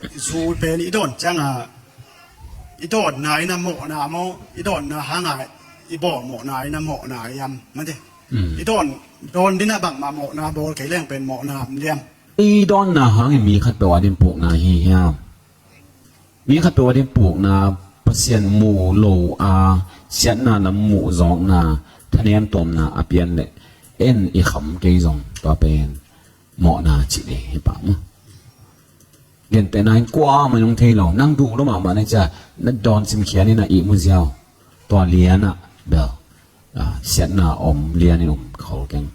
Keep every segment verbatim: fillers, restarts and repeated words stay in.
Zu pen i dawn cianga i dawnna ina mawhna maw, i dawnna hanga i bawl mawhna ina mawhna iam mate. I dawn dawn dina bangmah mawhna bawl kei leng pen mawhna am liam? I dawnna hangin mi khat peuh a din pukna hi hiam? Mi khat peuh a din pukna, Pasian mu lo a siatna lam muh zawkna, thanem tuamna a pian leh en i kham kei zong tua pen mawhna cih ding hi pah maw? Gentehna in kuamah in hong thei lo, nang duh lo mahmah na cia na dawn simkhian in a ihmu ziau, tua lianah bel siatna om lianin om khol keng.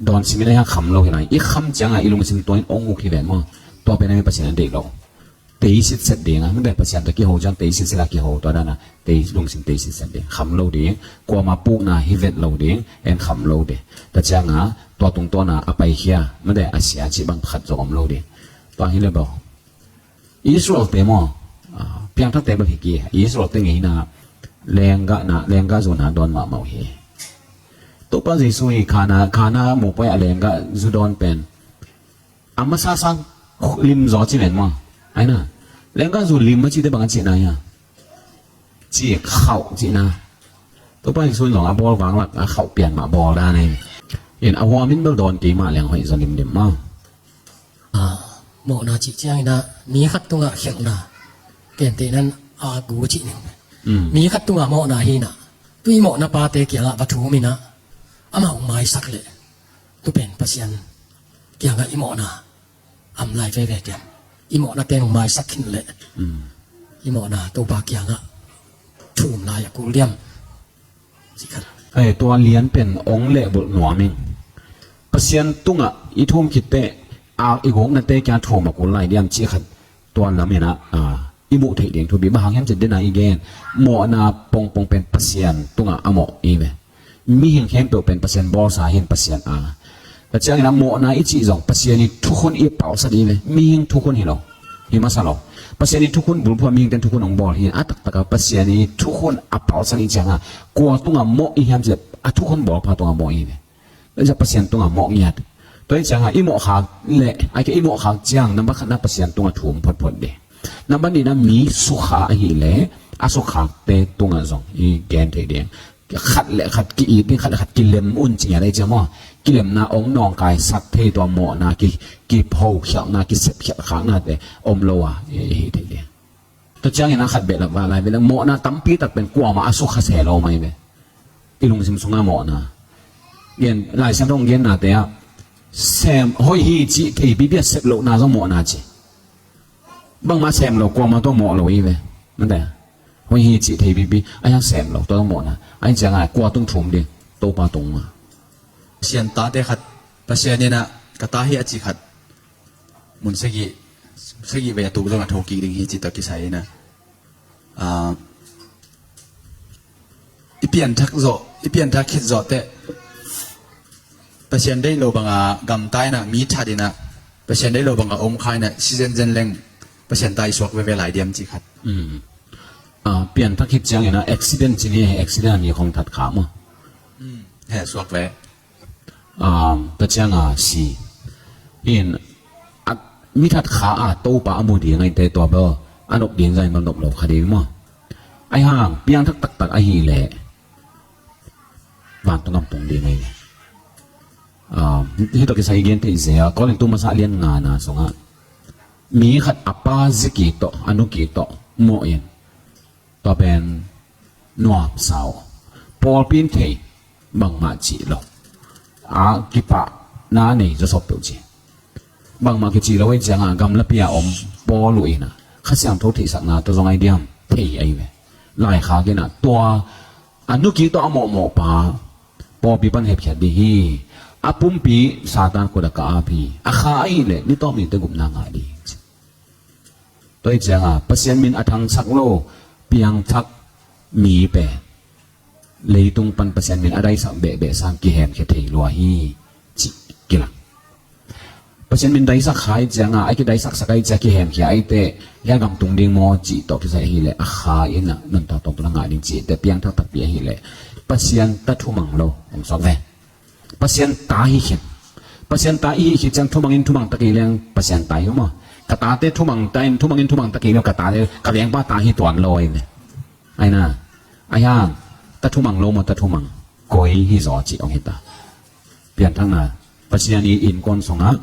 Dawn simin a hiang kham lo hi lai. I kham cianga i lungsim tua in ong uk hi ven maw? Tua pen a mi Pasian a deih lo. Tei sitset dinga mute Pasian ta kiho ciang tei sitset a kiho tua dana tei lungsim tei sitset ding kham lo ding. Kuama pukna hi vet lo ding en kham lo ding. Ta cianga tua tungtawna a paikhia mute a sia cih bang khat zong om lo ding. Tua hi le bau. Israel te maw? Piangthak te bel hi ki Israel te ngeina lenggahna lenggah zuna dawn mahmah uh hi. Topa Jesu hi khana khana mupoi a lenggah zu dawn pen a masa sang lim zaw ci ven maw? Aina lenggah zu lim a cite bang a cihna hia? Ci khauh cihna. Topa Jesu in zong a bawl vanglak a khauh pian mah bawl dan ahi. In a huamin bel dawn kei mah leng hoih zaw limlim maw? Mawhna cih ciangin ah mi khat tungah khelhna, kentehnan a gu cih ning. Mi khat tungah mawhna hinah tui mawhna pate kiangah va thum inah amah hong maisak leh tupen Pasian kiangah i mawhna am lai veve tiam? I mawhna pen hong maisak khin leh i mawhna Topa kiangah thum lai a kul diam? Tua lian pen ong lehbulh nuam in Pasian tungah i thum khitteh a i guknate kiang thum a kul lai diam cih khat tua laminah i muh theih ding thupi. Bang hang hiam cih dena i gen mawhna pongpong pen Pasian tungah a mawh i ve. Mihing khempeuh pen Pasian bawlsa hin Pasian a. Tua ciangin a mawhna i cih zong Pasian i thukhun i palsat i ve. Mihing thukhun hi lo. Hi masa lo. Pasian i thukhun bulphuh a mihingten thukhun hong bawl hi a taktaka Pasian i thukhun a palsat i cianga kua tunga mawh i hiam cih a thukhun bawlpa tunga mawh i ve. Tua i ciang Pasian tunga mawh ngiat. Tua i cianga i mawh khak le ai ke i mawh khak ciang nambat khatna Pasian tunga thum photphot ding. Nambat nihna mi sukha ahileh a sukhakte tunga zong i gen thei ding. Khat le khat ki-it ding khat le khat kilem un ci ngiat ai ciang maw? Kilemna ong nawngkaisak thei tua mawhna ki kiphokhialhna kisepkhialh khaknate om lo a i hi thei ding. Tua ciangin a khat behlap va lai behlap mawhna tampi tak pen kuamah a sukha se lo mai ve. I lungsim sunga mawhna gen Lai Siangtho hong gennate ah sem hoih hi cih thei pipi a sep lohna zong mawhna ci. Bangmah sem lo kuamah tua mawh lo i ve. Mate hoih hi cih thei pipi a hiang sem lo tua zong mawhna a hi cianga kua tung thum ding Topa tung ma. Pasian tate khat Pasian inah ka ta hi a ci khat mun sagih sagih vei a tuk zong a thokik ding hi ci tak kisai inah i pianthak zawh i pianthak khit zawh teh Pasian deih lo banga gamta inah mi that inah Pasian deih lo banga om kha inah si zenzen leng Pasian ta i suak veve lai diam ci khat. Pianthak khit ciangin a accident ci ni he accident a mi khong that kha maw? He suak ve. Tua cianga si in mi that kha a Topa a mu ding aite tua bel a nop ding zain bel nop lo kha ding maw? Ai hang piangthak taktak ahileh vantung gam tung ding ahi le. Hih tawh kisai gen theih zia Korintu masa lian ngana sungah mi khat a pa ziki tawh a nuki tawh mawh in tua pen nuamsa uh pawlpi in thei bangmah cih lo a kipahna nei zawsop peuh ci. Bangmah kici lo ahi cianga gamlapi a om pawl uh ina Kha Siangtho theihsakna tawh zong ai diam thei ahi ve. Laikhak ina tua a nuki tawh a mawhmawh pa pawlpi pan hepkhiat ding hi. A pumpi Satan kut a ka ap hi. A kha ahileh ni tawh mite gupna ngah ding hi. Tua hi cianga Pasian min a thangsak lo piangthak mi pen leitung pan Pasian min a daisak behbeh sang kihemkhia thei lua hi cih kilang. Pasian min daisak kha hi cianga a kidaisaksak ahi cia kihemkhia ahi teh hia gam tung ding maw cih tawh kisai ahileh a kha ina nuntak tawh tuna ngah ding cih teh piangthak takpi ahileh Pasian ta thumang lo hong suak ve. Pasian ta hi khin. Pasian ta i hi khit ciang thumang in thumang tak i leng Pasian ta hi maw? Ka tate thumang ta in, thumang in thumang ta kei lo, ka tate, ka vengpa ta hi tuan lo ahi ve. Ahi na, ahi hang, ta thumang lo maw, ta thumang koi hi zaw cih hong hi ta. Pianthakna, Pasian i innkuan sungah,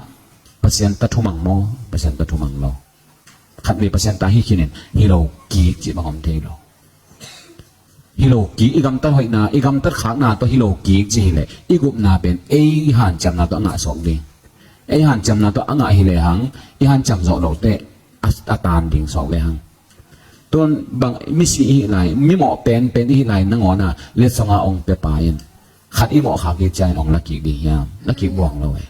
Pasian ta thumang maw, Pasian ta thumang lo. Khatvei Pasian ta hi khin in, hi lo kik cih bang om thei lo. Hi lo kik, i gamtat hoihna, i gamtat khakna tawh hi lo kik ci hi leh, i gupna pen ei hanciamna tawh a ngah suak ding. Ei hanciamna tawh a ngah hi lehang, i hanciam zawh loh teh a, a tan ding suak lehang. Tun bang misi i hih lai, mimawh penpen i hih lai nangawn a letsong a ong pia pa in khat i mawh khak hi ciangin ong la kik ding hiam? La kik buang lo e.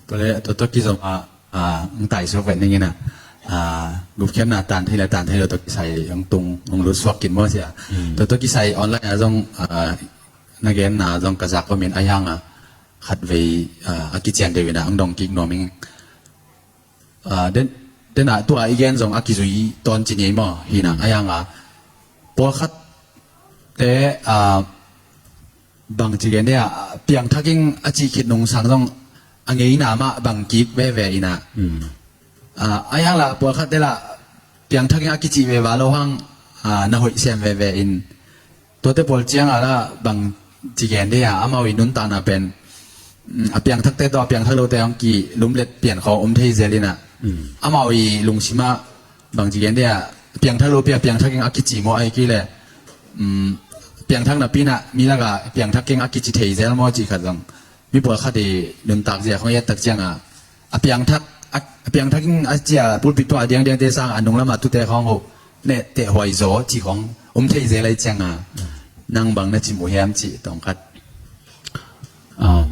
Tua leh tua tawh kizom a, a, ng tai suak vet ning in a, a, gupkhiatna tan thei le tan thei lo tawh kisai ang tung ang lut suak kin maw sia. Mm. Tua tawh kisai online a zong, a, na genna zong ka zak om in a hiang a khatvei, a, a kician deuh in a ang dong kik nuam ing. A, den, den a tua i gen zong a kizui tawn ci ni ei maw hi na. Mm. A hiang a pawlkhat te, a, bang ci gen dia, piangthak ing a cih khit nungsang zong a ngeina mah bang kik veve in a. Mm. A, a hiang la pawlkhat te la piangthak ing a kicih veva lo hang, a, na hoih sem veve in. Tuate pawl ciang a la bang ci gen dia, amau i nuntakna pen, mm, a piangthakte tawh a piangthak lote hong kilumlet pian khawng om thei zel in a. Mm. Amau i lungsim ah bang ci gen dia, piangthak lopi a piangthak ing a kici maw ahi kei le, um, piangthak napi in a mi lak a piangthak ing a kici thei zel maw cih khat zong. Mi pawlkhat i nuntak zia khawng i et tak ciang a, a piangthak, a, a piangthak ing a cia pulpit tua a diangdiangte sang a nunglam a tute khawng ho neh teh huai zaw cih khawng om thei zel ahi ciang a, nang bang na cim uh hiam cih tawngkhat. Um,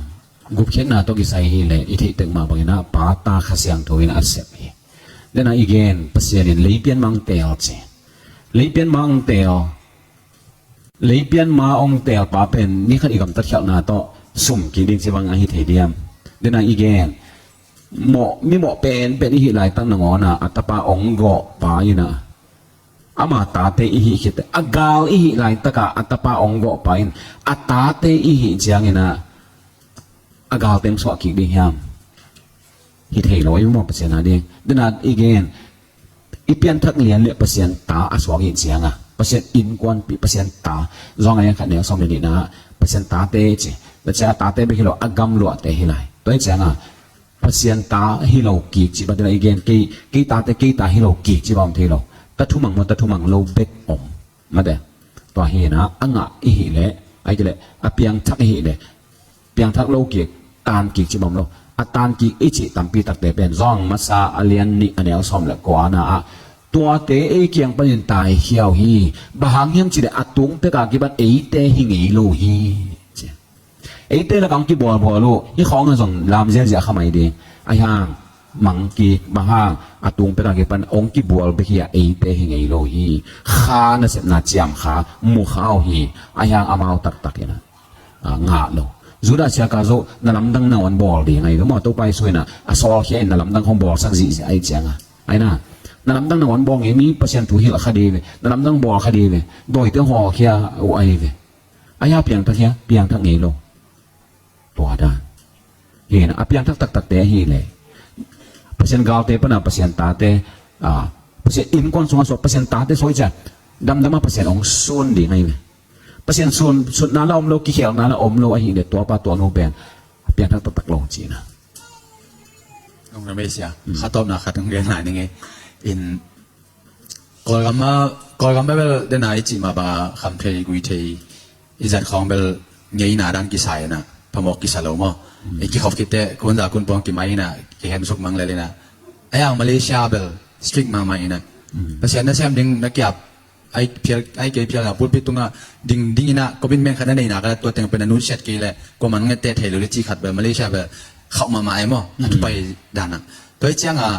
gupkhiatna tawh kisai hi leh i theih tek mah bangin a Pa, Ta, Kha Siangtho in a sep hi. Den a i gen, Pasian in leipian mah ong teel ci. Leipian mah ong teel. Leipian mah ong teel pa pen ni khat i gamtat khialhna tawh sum kik ding ci bang ahi thei diam? Den a i gen, mawh, mi mawh penpen i hih laitak nangawn a, a tapa ong gawh pa in a, ama tate i hih khit, a gal i hih laitak a, a tapa ong gawh pa in a tate i hih ciangin a, a galte ong suah kik ding hiam? Hi thei lo, i maw Pasian a ding. Den a i gen, i pianthak lian le Pasian ta a suak i hih ciang a, Pasian innkuanpih, Pasian ta, Johan a lian khat neu sawm le nihna, Pasian tate ci. Tua ciang a tate bek hi lo, a gamluahte hi lai. Tua hi ciang a, Pasian ta hi lo kik ci bang, den a i gen, kei, kei tate, kei ta hi lo kik ci bang om thei lo. Ta thumang maw, ta thumang lo bek om. Mate, tua hi na, a ngah i hih leh, ahi kei leh, a piangthak i hih leh, piangthak lo kik, tan kik ci bang om lo. A tan kik i cih tampi takte pen Johan Masa a lian nih a neu sawm le kuana ah, tuate ei kiang panin taikhia uh hi. Bang hang hiam cih leh a tung pek a kipan eite hi ngei lo hi, ci. Eite lakah ong kibualbual uh, hih khawng a zong lam ziahziah kha mai ding. Ahi hang, mang kik, bang hang, a tung pek a kipan ong kibual bek hi a, eite hi ngei lo hi. Kha nasepna ciam kha, mu kha uh hi. Ahi hang amau taktak in a, a, ngah lo. Judas Iskariot zong na lamdang nangawn bawl ding ahi ve maw, Topa Jesu in a, a sawlkhia in na lamdang khawng bawlsak zihziah ahi ciang a. Ahi na, na lamdang nangawn bawl ngei, mi Pasian thu hilh kha ding ve, na lamdang bawl kha ding ve, dawite hawlkhia uh ahi ve. Ahi a piangthak hia, piangthak ngei lo. Tua dan. Hi na, a piangthak taktakte ahi leh, Pasian galte pana Pasian tate, a, Pasian innkuan sungah suak, Pasian tate suak ciang, damdam a Pasian ong sun ding ahi ve. Pasian sun, sutna la om lo, kikhelna la om lo ahi leh, tua pa tua nu pen a piangthak taktak lo cihna. Ong na mesia, hmm, khatawpna khat ong gen lai ning e. In, Kawlgam a, Kawlgam bebel den a i cih mah bang a kham thei, gui thei, i zat khawng bel ngeina dan kisa in a, phamawh kisa lo maw. Mm. I kikhop khit teh, kunza kunpawng kimai in a, kihen suk mang lel in a. Ahi hang Malaysia bel strict mahmah in a. Mm. Pasian nasem ding na kiap, ai phial, ai kei phial na pulpit tungah ding, ding in a, commitment khat na neihna khat tua teng pen a nusiat kei leh, kuaman nget teh thei lo le cih khat bel Malaysia bel khauh mahmah ai maw. Mm. A thupai dan a. Tua hi ciang a,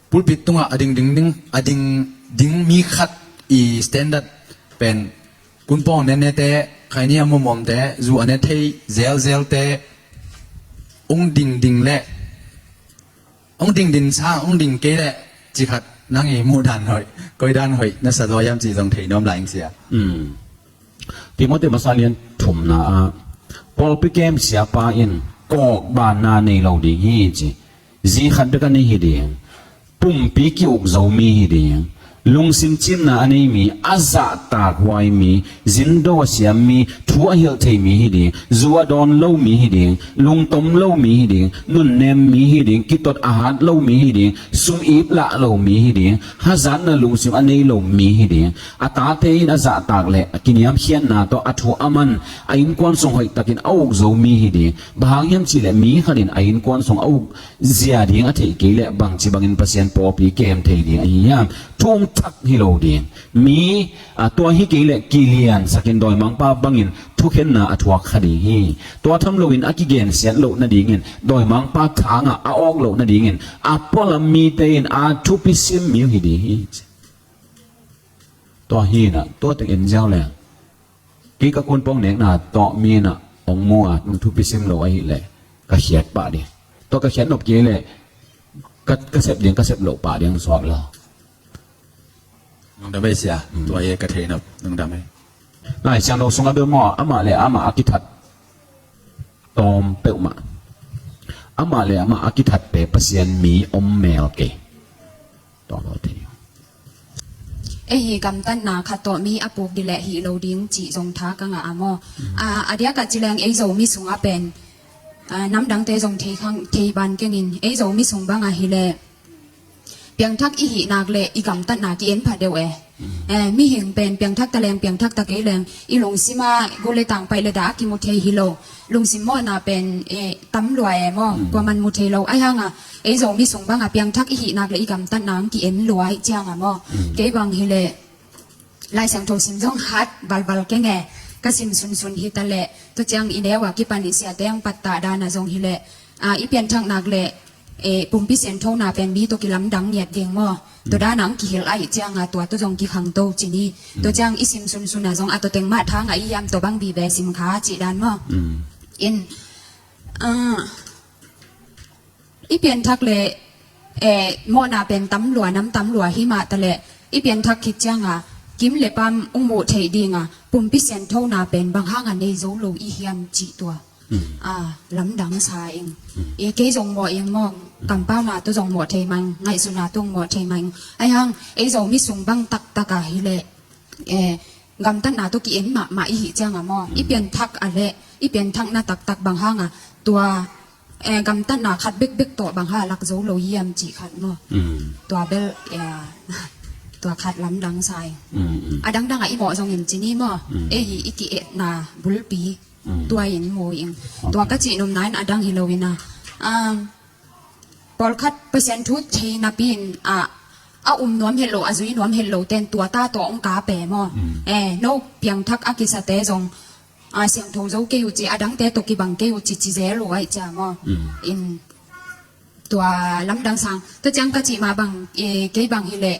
pulpit tungah a ding ding ding, a ding ding mi khat i standard pen kunpawng nennete, khaini a muammuamte, zu a ne thei zelzelte, ong ding ding leh, ong ding ding sa, ong ding kei leh, cih khat nang i muh dan hoih, koi dan hoih na sa zaw hiam cih zong thei nuam lai ing sia. Mm. Timoti masa lian thumna ah, pawlpi kem siapa in kawk banna nei lo ding hi ci. Zi khat bek a nei hi ding. Pumpi ki-uk zo mi hi ding. Lungsim cimna a nei mi, a zahtak huai mi, zindo a siam mi, thu a hilh thei mi hi ding. Zu a dawn lo mi hi ding. Lungtom lo mi hi ding. Nunnem mi hi ding. Kitot a hat lo mi hi ding. Sum ip lah lo mi hi ding. Hazatna lungsim a nei lo mi hi ding. A tate in a zahtak le a kiniamkhiatna tawh a thu a man, a innkuan sung hoihtakin a uk zo mi hi ding. Bang hang hiam cihleh mi khat in a innkuan sung a uk zia ding a theih kei leh bangci bangin Pasian pawlpi kem thei ding ahi hiam? Thu um thak hi lo ding. Mi, a, tua hi kei leh kiliansakin dawimangpa bangin thukhenna a thuak kha ding hi. Tua tham loin a kigensiat loh nadingin dawimangpa thangah a awk loh nadingin a pualam mite in a thupi sim mi uh hi ding hi. Tua hi inah, tua teng en ziau leng. Kei ka kunpawng nekna tawh mi inah hong mu a, nung thupi sim lo ahih leh ka khiat pah ding. Tua ka khiat nop kei leh ka, ka sep ding, ka sep loh pah ding suak lo. Nungdam ei sia, tua hi ka thei nop, nungdam ei. Lai Siangtho sungah bel maw, amah le amah a kithat tawm peuhmah. Amah le amah a kithatte Pasian mi om mel kei. Tua lo thei. Ei hi gamtatna khat tawh mi a puk dileh hih lo ding cih zong tha ka ngah a maw. A, a diakah ci leng ei Zomi sungah pen, a, namdangte zong thei khang, thei ban kengin ei Zomi sung bangah hileh piangthak i hih nak le i gamtatna ki-en pha deuh e. Eh, mihing pen piangthak ta leng, piangthak ta kei leng, i lungsima gu le tangpaih le dah a kimu thei hi lo. Lungsim mawhna pen, eh, tam lua e maw. Kuaman mu thei lo. Ahi hanga ei Zomi sung banga piangthak i hih nak le i gamtatna ang ki-en lua ih cianga maw. Kei bang hileh Lai Siangtho sim zong hat valval keng e. Ka sim sunsun hi ta leh, tua ciang i neu a kipan i siate ang pattah dana zong hileh, a, i pianthak nak le, e, pumpi sianthona pen mi tawh kilamdang ngiat ding maw. Tua dana ang kihilh ahih cianga tua tawh zong kikhangto ci ni. Tua ciang i sim sunsun a zong a tua teng mah thangah i hiam tua bang vive sim kha cih dan maw. In, a, i pianthak le, eh, mawhna pen tam lua, nam tam lua hi mah ta leh, i pianthak khit cianga kim le pam ung muh theih dinga pumpi sianthona pen bang hanga nei zo lo i hiam cih tua. A, lamdang sa ing. E, kei zong mawh ing maw, kampau na tu zong mawh thei mang, ngaihsutna tu mawh thei mang. Ahi hang ei Zomi sung bang taktak a hileh, eh, gamtatna tawh ki-en mahmah i hih cianga maw. I pianthak a leh, i pianthakna taktak bang hanga tua, eh, gamtatna khat bekbek tawh bang hanga lak zo lo hiam cih khat maw. Tua bel, eh, tua khat lamdang sa ing. A dangdang a i mawh zongin ci ni maw. Ei hi i ki-etna bulpi. Tua in mu ing. Tua ka cih nopna in a dang hi lo ina. Um, Pawlkhat Pasian thu thei napi in, a, a um nuam het lo, a zui nuam het lo ten tua ta tawh ong ka pe maw. Eh, no piangthak a kisate zong, a, siangtho zo kei uh ci, a dangte tawh kibang kei uh ci, ci zel uh aih cia maw. In tua lamdang sang. Tua ciang ka cih mah bang, eh, kei bang hileh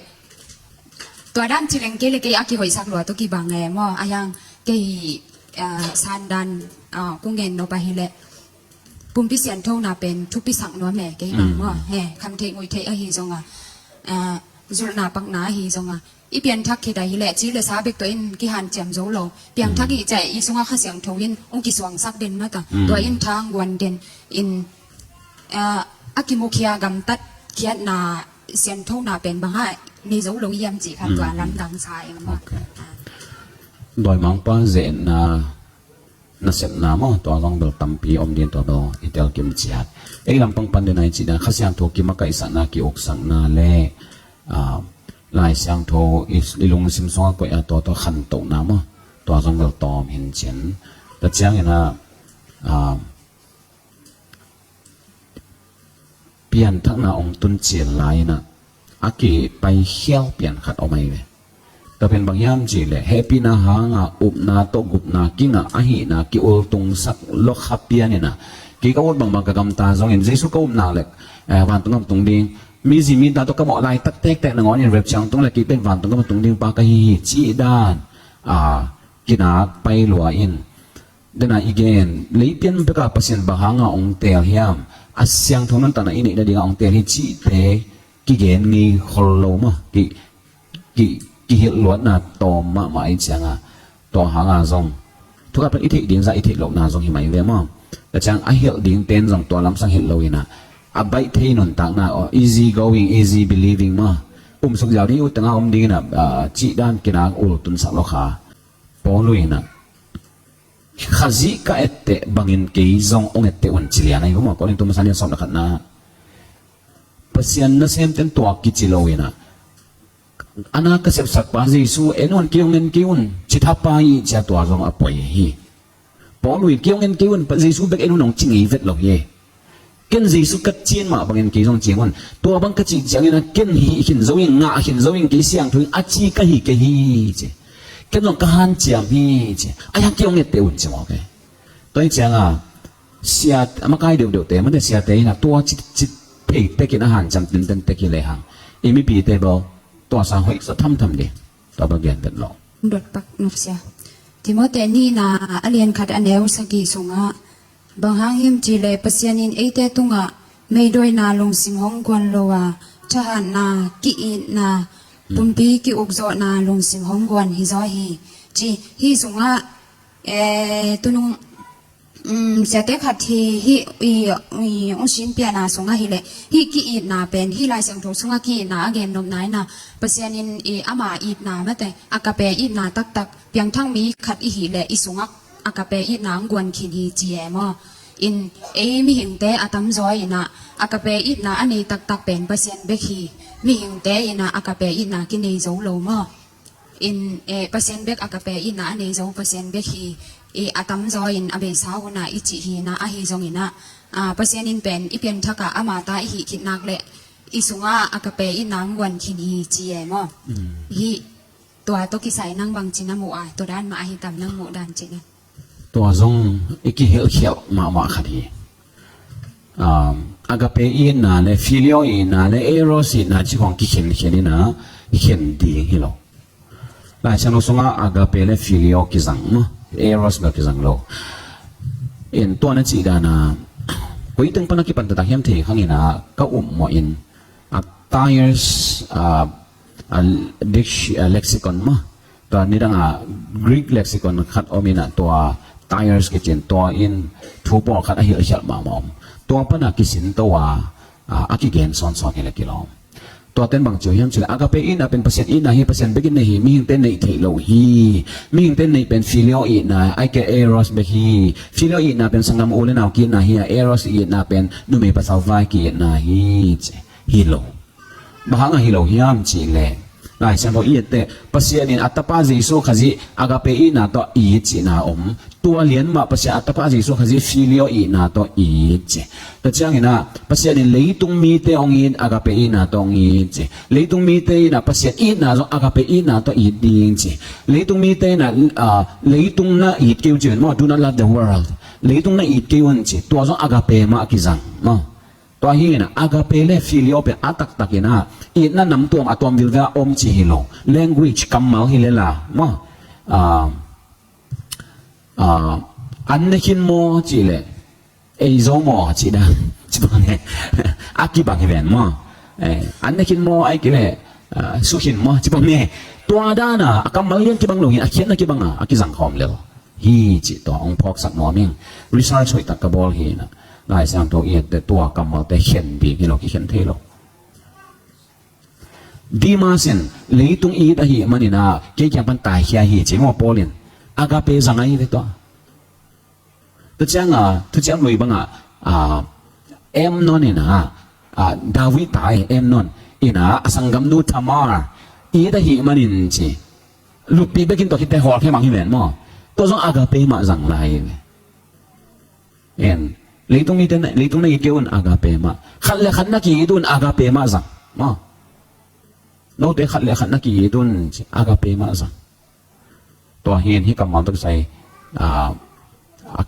tua dan ci leng kei le kei a kihoihsak lua tawh kibang e maw. A hiang kei, a, san dan, a, ku ngen nop a hileh pumpi sianthona pen thupisak nuam e kei bang maw. He, kham theih nguih theih ahi zonga, a, zulhna pakna ahi zonga, i pianthak khit a hileh ci le sa bek tawh in kihanciam zo lo. Piangthak i cih i sungah Kha Siangtho in ong kisuangsak den mata. Tua in thang guan den in, a, a kimukhia gamtat khiatna sianthona pen bang hang nei zo lo hiam cih kha tua lamdang sa eng maw. Dawimangpa zetna nasepna maw, tua zong bel tampi om din tua bel i telkim ciat. Ei lampang pan dena i cih dan Kha Siangtho kimakaihsakna, kiuksakna le, a, Lai Siangtho i, i lungsim sungah koih a tua, tua khantohna maw, tua zong bel tawm hin cin. Tua ciangin a, a, pianthakna ong tun cil lai-in a, a kipaikhial pian khat om ahi ve. Tua pen bang hiam cih leh hehpihna hanga upna tawh gupna kingah ahihna ki-ultungsak lua kha pian in a, kei ka ut bangbang ka gamta zongin Jesu ka upna le, eh, vantung gam tung ding, mi zi mi ta tawh ka mawh laitak tektek nangawn in rapture tung le kei pen vantung gam tung ding pa ka hi hi cih dan, a, kinak pai lua in. Dena i gen, lei pian beka Pasian bang hanga ong teel hiam, a siangtho nuntakna i neih nadinga ong teel hi cihte kigen ngei khol lo maw, ki, ki, kihilh luatna tawm mahmah i cianga, tua hanga zong, thukat pen i theih ding zah i theih lohna zong hi mai ve maw. Tua ciang a hilh ding ten zong tua lamsang hilh lo in a, a baih thei nuntakna, easy going, easy believing mah, um suk ziau ding uh tengah om dingin a, a, cih dan kinang ul tunsak lo kha. Paul in a, Khazih ka etteh bangin kei zong ong etteh un ci lian ahi uh mah, Korin tu masa lian sawm le khatna. Pasian nasemten tua kici lo in a, a na ka sepsakpa Jesu en un, kei ong en kei un, ci thapa hi cia tua zong a poi hi. Paul in kei ong en kei un, Jesu bek en un ong ci ngei vet lo hi. Ken Jesu ka cin mah bangin kei zong cing un. Tua bang ka cih ciangin a ken hih khin zo ing, ngah khin zo ing, kei siangtho ing a ci ka hi kei hi ci. Ken zong ka hanciam hi ci. A hiang kei ong etteh un ci mawk hi. Tua hi cianga sia a makai deuhdeuhte mate siate in a tua ci, ci thei tekin a hanciam tinten tek hi lehang i mipite baw tua sang hoih zaw thamtham ding. Tua bang gen vet lo. Dot pak nop sia. Timote nihna a lian khat a neu sagih sungah bang hang hiam cih leh Pasian in eite tungah meidawina lungsim hong guan lo a, thahatna, ki-itna, pumpi ki-ukzawhna lungsim hong guan hi zaw hi ci. Hih sungah eh, tunung um, siate khat hi, hi i, i, ung sin piana sungah hi leh hih ki-itna pen hih Lai Siangtho sungah ki-itna a gen nopna in a Pasian in i ama itna mate agape itna taktak piangthak mi khat i hih leh i sungah agape itna ang guan khin hi ci e maw. In ei mihingte a tamzaw in a agape itna a nei taktak pen Pasian bek hi. Mihingte in a agape itna kinei zo lo maw. In eh, Pasian bek agape itna a nei zo Pasian bek hi. I a tamzaw in a beisa hun a i cih hi na ahi zongin a, a, Pasian in pen i pianthak a ama ta i hih khit nak leh i sungah agape itna ang guan khin hi ci e maw. Hih tua tawh kisai nang bangci na muh a, tua dan mah ahi tam nang muh dan cih na. Tua zong i kihilhkhialh mahmah khat hi. Um, agape itna le filio itna le eros itna ci khong kikhenkhen in a khen ding hi lo. Lai Siangtho sungah agape le filio kizang maw, eros bel kizang lo. In tua na cih dan a koi teng pan a kipan taktak hiam thei khang in a ka um mawh in a Thayer's, a, a, dic-, a lexicon maw. Tua nidang a Greek lexicon khat om in a tua Thayer's kici in tua in thu pawlkhat a hilhkhialh mahmah om. Tua pan a kisin to a, a, a kigen sawnsawn hi leh kilawm. Tua ten bang ci uh hiam cih leh agape itna pen Pasian itna hi, Pasian bek in nei hi, mihingte neih theih lo hi. Mihingte neih pen filio itna, ahih kei leh eros bek hi. Filio itna pen sanggam u le nau ki-itna hi a, eros itna pen numei pasal vai ki-itna hi ci. Hi lo. Bang hang a hi lo hiam cih leh Lai Siangtho i etteh Pasian in a tapa Jesu Khazih agape itna tawh it cihna om. Tua lian mah Pasian a tapa Jesu Khazih filio itna tawh it ci. Tua ciangin a Pasian in leitung mite hong it agape itna tawh hong it ci. Leitung mite in a Pasian itna zong agape itna tawh it ding ci. Leitung mite in a, a, leitung na it kei un ci un maw, do not love the world. Leitung na it kei un ci. Tua zong agape mah kizang maw. Tua hi in a agape le filio pen a taktak in a itna nam tuam a tuam vilvel a om ci hi lo. Language kammal hi le la maw. A, a, an ne khin maw cih leh ei zo maw cih dan ci bang ne. A kibang hi ven maw. Eh, an ne khin maw ahih kei leh, a, su khin maw ci bang ne. Tua dan a a kammal lian kibang lo hi a khiatna kibang a a kizang khawm lel hi cih tua hong phawksak nuam ing. Research hoih tak ka bawl hi in a Lai Siangtho i etteh tua kammalte khen ding hi lo, kikhen thei lo. Demas in leitung it ahih manin a kei kiang pan taikhia hi ci maw Paul in. Agape zang ahi ve tua. Tua ciang a thuciam lui bang a, a, Amnon in a, a, David ta e Amnon in a a sanggamnu Tamar it ahih manin ci. Luppi bekin tua khit teh hawlkhia mang hi ven maw. Tua zong agape mah zang lai hi ve. En, leitung mite na, leitung na it kei un agape mah. Khat le khat na ki-it un agape mah zang maw. Note khat le khat na ki-it un ci agape mah zang. Tua hi in hih kammal tawh kisai, a, a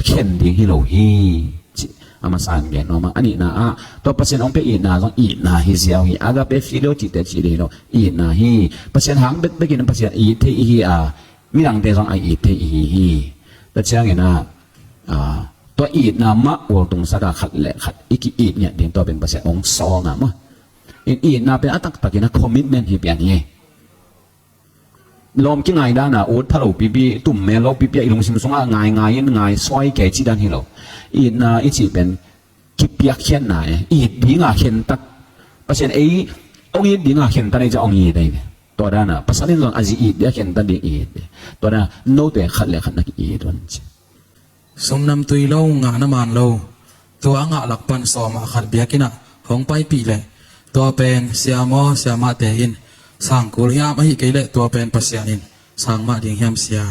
khen ding hi lo hi ci a masa in gen nuam a. A nihna ah tua Pasian hong pia itna zong itna hi ziau hi. Agape filio cihte cih ding hi lo, itna hi. Pasian hang bekbek in Pasian it thei i hi a, midangte zong a it thei i hi hi. Tua ciangin a, a, tua itna mah ultungsak a khat le khat i ki-it ngiat ding tua pen Pasian hong sawlna mah. In itna pen a taktakin a commitment hi pian hi. Lawm kingai dan a ut pha lo pipi, tum mel lo pipi a i lungsim sungah ngai ngai in ngai suai kei cih dan hi lo. Itna i cih pen kipiakkhiatna e, it dinga khentat. Pasian ei hong it dinga khentat ei ciang hong it ei ve. Tua dana pasal in zong a zi it dia khentat ding it ve. Tua dana note khat le khat na ki it un ci. Sumnam tui lo, ngahna man lo, tua a ngah lak pan sawm ah khat biakinn ah hong paipih leh, tua pen sia maw siamahte in sang kul hiam, ahi kei leh tua pen Pasian in sang mah ding hiam sia?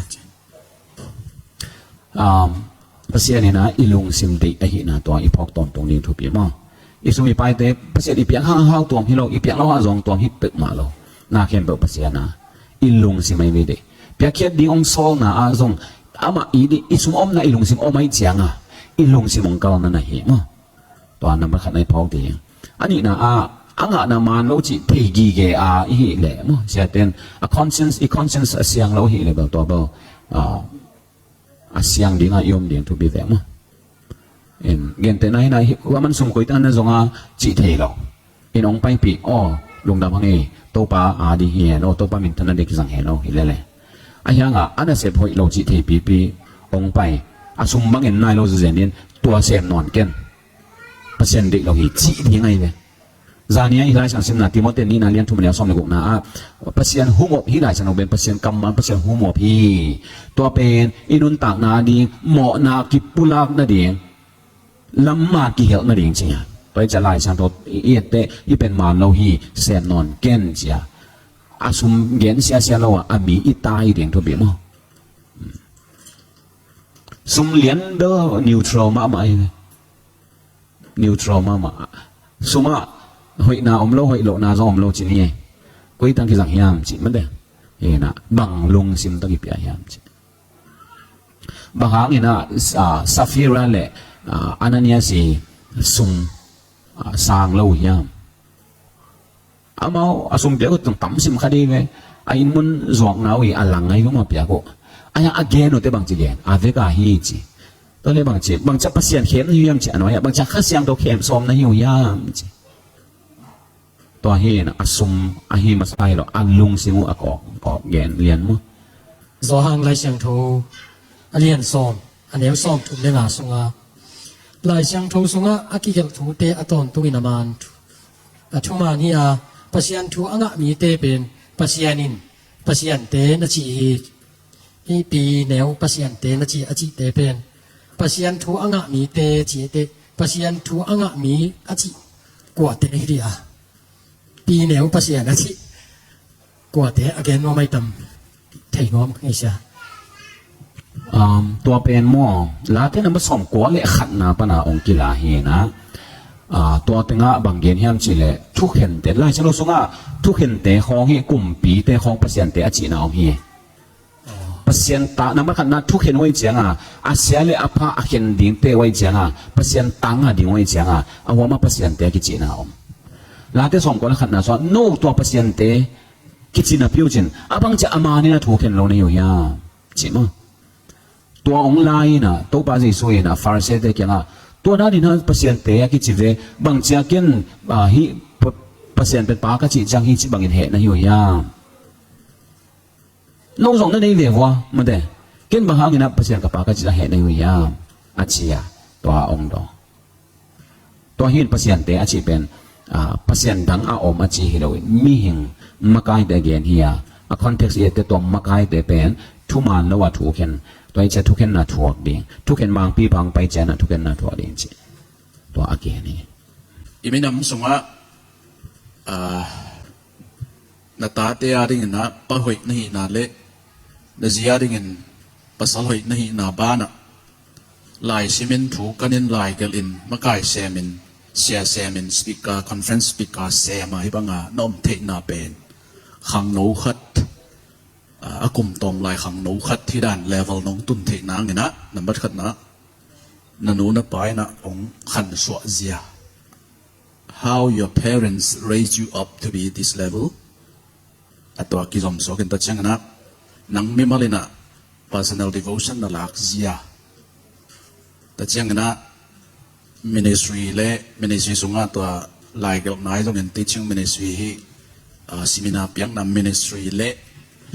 Um, Pasian in a i lungsim deih ahihna tua i phawk tawntung ding thupi maw? I sum i paite Pasian i piak hang hau tuam hi lo, i piak lo hang zong tuam hi peuhmah lo. Na khempeuh Pasian a i lungsim ahi ve deih. Piakkhiat ding hong sawlna ah zong amah i, i sum omna i lungsim om ahi cianga i lungsim hong kalna na hi maw? Tua number khat na i phawk ding. A nihna ah a ngahna man lo cih thei gige a i hih leh maw, siaten a conscience, i conscience a siang lo i hih leh bel tua bel, ah, a siang dinga i om ding thupi ve maw? In gentehna hi na hi, hua man sum koi tangin na zong a cih thei lo. In hong paipih, aw, lungdam hang ei, Topa a ding hi hen aw, Topa minthanna ding kizang hen aw, hi lele. A hianga a nasep hoih lo cih thei pipi hong pai. A sum bangin nai lo zezen in tua sem nawn ken. Pasian deih lo hi cih ding ahi ve. Zani a i Lai Siangtho simna Timoti nihna lian thum a neu sawm le gukna ah Pasian humop hi. Lai Siangtho pen Pasian kammal, Pasian humop hi. Tua pen i nuntakna ding mawhna kipulak nading lamma kihelh nading ci a. Tua hi ciah Lai Siangtho i etteh i pen man lo hi, sem nawn ken ci a. A sum gen siasia lo a, a mi i tai ding thupi maw? Sum lian bel neutral mahmah hi. Neutral mahmah. Sumah hoihna om lo, hoih lohna zong om lo ci ni. Koi tang kizang hiam ci mate. Hina bang lungsim tang kipia hiam ci. Bang hangin a, ah, Safira le, ah, Ananias i sum, ah, sang lo hiam? Amau a sum piak uh tang tam sim kha ding ve. A inn mun zuakna uh i a lang ahi uh ma piak uh. A yang a gen uh te bangci gen a vek a hi ci. Tua le bangci, bangci Pasian khem na hi uh hiam ci a nuai ah, bangci Kha Siangtho khem sawm na hi uh hiam ci. Tua hi in a sum ahi masa hi lo, a lungsim uh a kawk, kawk gen lian maw? Johan Lai Siangtho a lian sawm a neu sawm thum le nga sunga Lai Siangtho sungah a kigelh thute a tawntungin a man thu, a thuman hi a, Pasian thu a ngah mite pen Pasian in Pasiante na ci hi. Hih pi neu Pasiante na ci a cihte pen Pasian thu a ngah mite cihte, Pasian thu a ngah mi a cih kuate hi dih a, pi neu Pasian a cih kuate a gen nuam ai tam thei nuam ngai sia. Um, tua pen maw, Late number sawm kua le khatna pana ong kila hi na. Ah, tua tengah bang gen hiam cih leh thukhente, Lai Siangtho sungah thukhente khawng hi, kumpite khawng Pasiante a cihna om hi. Pasian ta, number khatna thukhen uh ahi cianga, a sia le a pha a khen dingte uh ahi cianga, Pasian tanga ding uh ahi cianga, a huama Pasiante a kicihna om. Late sawm kua le khatna sua no tua Pasiante kicihna piucin a bangcia a manin a thukhen lo na hi uh hiam? Cih maw? Tua ong lai ina Topa Jesu ina Pharisee-te kiangah tua danin ha Pasiante a kici ve, bangcia ken, ah, hi Pa-, Pasian pen pa ka cih ciang hi ci bangin heh na hi uh hiam? No zong na nei ve vua mate. Ken bang hangin a Pasian ka pa ka ci a heh na hi uh hiam? A ci a tua ong dong. Tua hin Pasiante a cih pen, ah, Pasian dang a om a ci hi loin mihing makaite a gen hi a, a context i ette tua makaite pen thuman lo a thukhen, tua hi cia thukhenna thuak ding, thukhen mangpi pang pai ciana thukhenna thuak ding ci. Tua a gen hi. I minam sungah, ah, na tate a dingin ah pa hoih na hihna le na zi a dingin pasal hoih na hihna banah lai simin thu kanin lai gelhin makai semin sia semin speaker, conference speaker sem a hi banga na om theihna pen khangno khat, a, a kum tawm lai khangno khat hi dan level nong tun theihna angin ah number khatna na nu na pa in ah ong khansuah zia. How your parents raise you up to be this level. A tua kizom suakin ta ciangin ah nang mimal in ah personal devotion na lak zia. Ta ciangin ah ministry le ministry sungah tua laigelhna hi zongin teaching ministry hi, ah, seminar piakna ministry le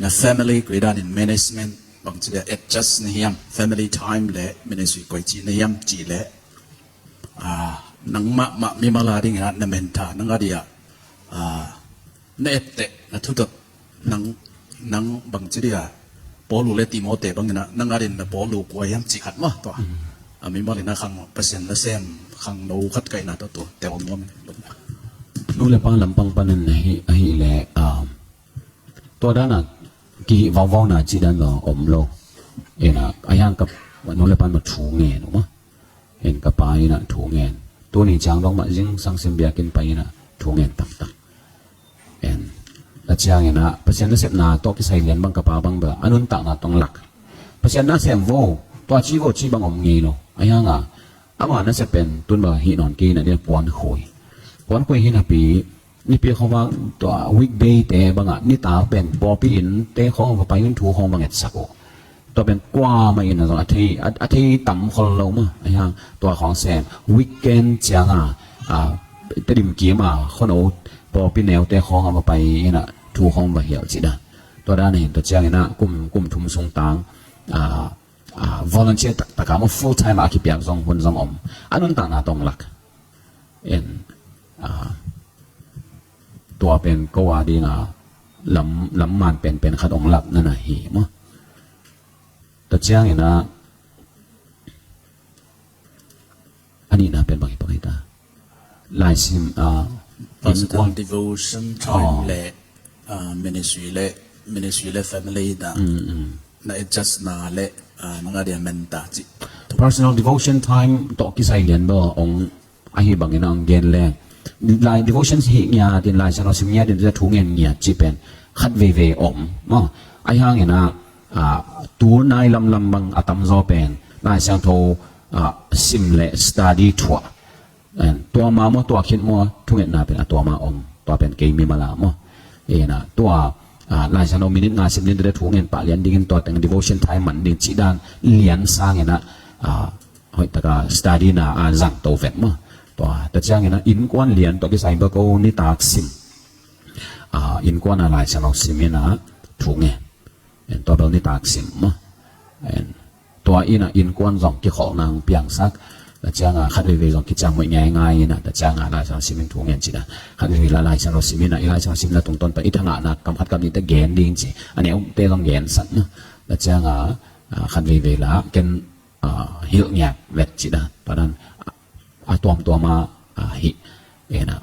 na family koi danin management bangci le adjust na hiam, family time le ministry koi ci na hiam ci le, ah, Nangmah mah mimal a dingin ah na mentha, nang a dia, ah, na etteh, na thutot, nang, nang bangci dia, Paul uh le Timote bangin ah, nang a din na Paul uh kua hiam cih khat mah tua. Mm. A mimal in ah khang Pasian nasem, khangno khat ka in ah tua tua, tel nuam. Nu le pa lampang panin ahi, ahi le, ah, tua dan a kihih vauvau na cih dan lo om lo. Ina, a hiang ka nu le pa in mah thu ngen uh mah. En ka pa in ah thu ngen. Tuni ciang dong mah zingsang sim biakinn pai in ah thu ngen taktak. En, tua ciangin ah Pasian nasepna tawh kisai lian bang ka pa bang bel a nuntakna tawh hong lak. Pasian nasem vo, tua ci vo ci bang om ngei lo. A hiang a, ama nasep pen tun bel hih nawn kei in ah dia puan khui. Puan khui hi napi, nipi khuavak tua weekday te bangah nitak pen pawlpi innte khawng va pai un thu khawng va ngetsak uh. Tua pen kuamah in a zong a thei, a, a thei tam khol lo mah. A hiang tua khawng sem. Weekend ciang a, a, Tedim kim a khuano pawlpi neute khawng a va pai in ah thu khawng va hilh cih dan. Tua dan a hin tua ciangin ah kum, kum thum sung tang, a, a, volunteer taktak a maw full time a kipiak zong hun zong om. A nuntakna tawh hong lak. En, a, tua pen ko a ding a lam, lam man penpen khat hong lak na na hi maw. Tua ciangin ah a nihna pen bang hi, bang hi ta? Laisim, a, personal innkuan devotion time, oh, le, a, ministry le, ministry le family na, mm, mm, na adjust na le, a, nang a dia menta cih. Personal devotion time tawh kisai lian bel hong ahi bangin a hong gen leng. Lai devotion hi ngiat in, Lai Siangtho sim ngiat in, thu ngen ngiat cih pen khat veivei om maw. A hiangin ah, a, tu nai lamlam bang a tamzaw pen Lai Siangtho, a, sim le study thuah. En, tua ma maw, tua khit maw, thungetna pen a tua ma om, tua pen kei mimal a maw. Ina, tua, a, Lai Siangtho minute nga sim ding, tua thu ngen pah lian dingin tua teng devotion time man ding cih dan lian sangin ah, a, hoih taka study na a zang to vet maw. Tua, tua ciangin ah innkuan lian tawh kisai bel ko nitak sim. A, innkuan a Lai Siangtho sim in ah thu ngen. En, tua bel nitak sim maw. En, tua in ah innkuan zong kikholhna hong piangsak. Tua ciang a khat veivei zong kicianghoih ngaingai in ah, tua ciang a Lai Siangtho sim in thu ngen cih dan. Khat veivei la Lai Siangtho sim in ah, i Lai Siangtho simna tungtawn pan i thangahna kam khat kam nih tawh gen ding ci. A neute zong gensak maw. Tua ciang a, a, khat veivei la ken, a, hilh ngiat vet cih dan. Tua dan, a, a tuamtuam a, a, hih. En ah,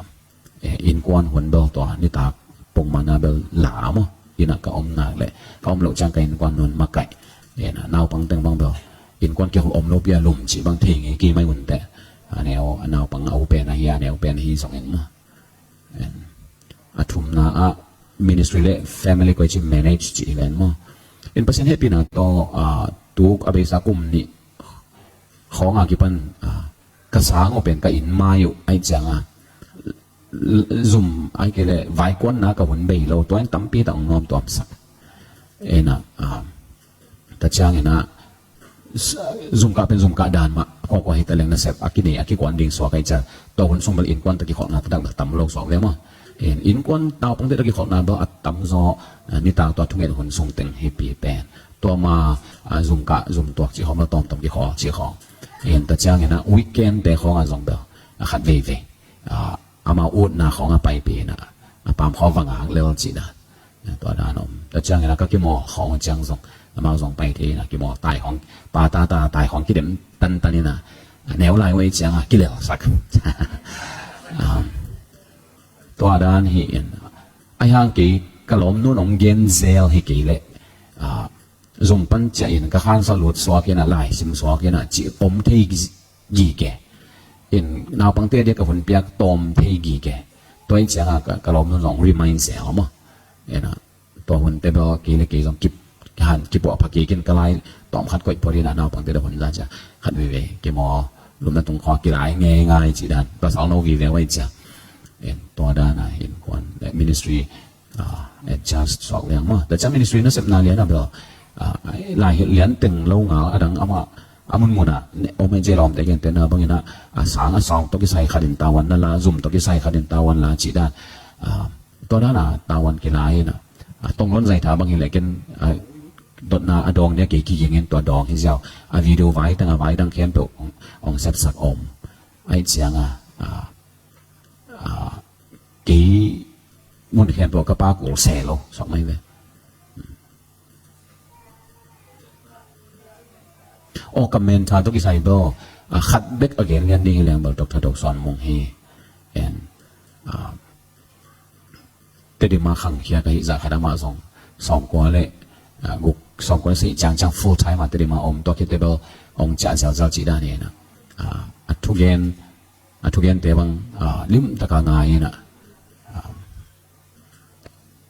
e, innkuan hun bel tua nitak pongmana bel la maw. Ina ka om nak le, ka om loh ciang ka innkuan hun makaih. En ah, naupang teng bang bel innkuan kiholh om lopi a lum cih bang thei ngei kei mai un teh. A neu, a naupang a u pen ahi, a neu pen ahi zongin maw. En, a thumna ah ministry le family koi ci manage cih hi ven maw. In Pasian hehpihna tawh, a, tuk a beisa kum nih khawng a kipan, a, ka sang uh pen ka inn mai uh ahih ciang a, l-, zum ahih kei leh vaikuanna ka hun bei lo, tua in tampi tak hong nuamtuamsak. En ah, a, tua ciangin ah, s-, zumkah pen zumkah dan mah, kawkaw hi ta leng nasep a kinei a kikuan ding suak ahih ciang, tua hun sung bel innkuan tawh kikholhna taktak bel tam lo suak ve maw. En, innkuan naupangte tawh kikholhna bel a tamzaw, a, nitak tua thunget hun sung teng hi pi pen. Tua ma, a, zumkah, zumtuak cih khawng bel tawmtawm kikholh cih khawng. En, tua ciangin ah weekend te khawng a zong bel, a, khat veivei, a, amau utna khawng a paipih in ah, a pamkhaw va ngak lel cih dan. Tua dan om. Tua ciangin ah ka kimawl khawng ciang zong, amau zong pai thei in ah kimawl tai khawng, pa ta ta tai khawng kidem tantan in ah, a neu lai uh ahih ciang a kilelsak. A, tua dan hi in. A hiang kei ka lawmnu'n hong gen zel hi kei leh, a, zum pan ciah in ka khansa lut suak in ah, lai sim suak in ah cih om thei gi-, gige. In naupangte dia ka hun piak tawm thei gige. Tua ahih ciang a ka, ka lawmnu'n zong remind zel maw. En ah, tua hunte bel kei le kei zong kip, han kipuah pha kik in ka lai tawm khat koih phot in ah naupangte dia hun za ciang khat veivei kimawl, lumna tung khawng kilai ngeingai cih dan. Pasal no vive uh ahih ciang. En, tua dan a innkuan le ministry, a, adjust suak liang maw. Tua ciang ministry nasepna lian a bel, a, lai hilh lian teng lo ngal a dang amah a munmun ah ne-, om e, ci lawmte gentehna bangin ah, a, sang a sawng tawh kisai khat in tavuan na la, zum tawh kisai khat in tavuan la cih dan. A, tua dan a tavuan kilai in ah, a, tongluan zaitha bang hi leh ken, a, dotna a dawng dia kei kigingin tua dawng hi ziau. A video vai teng a vai dang khempeuh hong, hong sepsak om. Ahih ciang a, Ah, ah, kei mun khempeuh ka pa kul se lo, sok mai ve. Aw, ka mentha tawh kisai bel, ah, khat bek a gen lian ding hi leng bel Doctor Do Suan Mung hi. En, ah, Tedim a khangkhia ka hih zah khat amah zong sawmkua le, ah, guk, sawmkua le sagih ciangciang full time a Tedim a om, tua khit teh bel hong ciah zelzel cih dan hi na. Ah, a thugen, a thugente bang, ah, limtak a ngai hi na. Ah,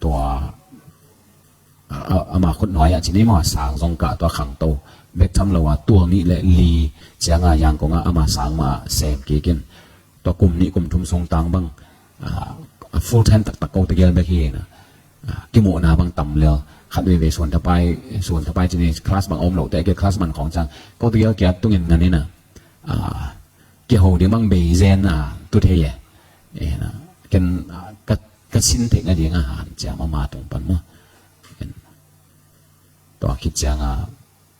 tua, ah, ah, ama khut nuai ah ci ni maw, sang zong kah, tua khangto bek tham lo a, tul nih le li ciang a Yangon ah ama sang mah sem kik in, tua kum nih kum thum sung tang bang, ah, a full time taktak ko tegel bek hi na. Ah, kimuhna bang tam lel, khat veivei suan thapai, suan thapai ci ni, class bang om lo teh, ke class man khawng ciang ko tegel kiat tungin ngan hi na. Ah, kiho ding bang bei zen a tu thei e. Eh, na, ken, ah, ka, ka sin theih nading a hanciam ama tung pan maw. Ken, tua khit ciang a,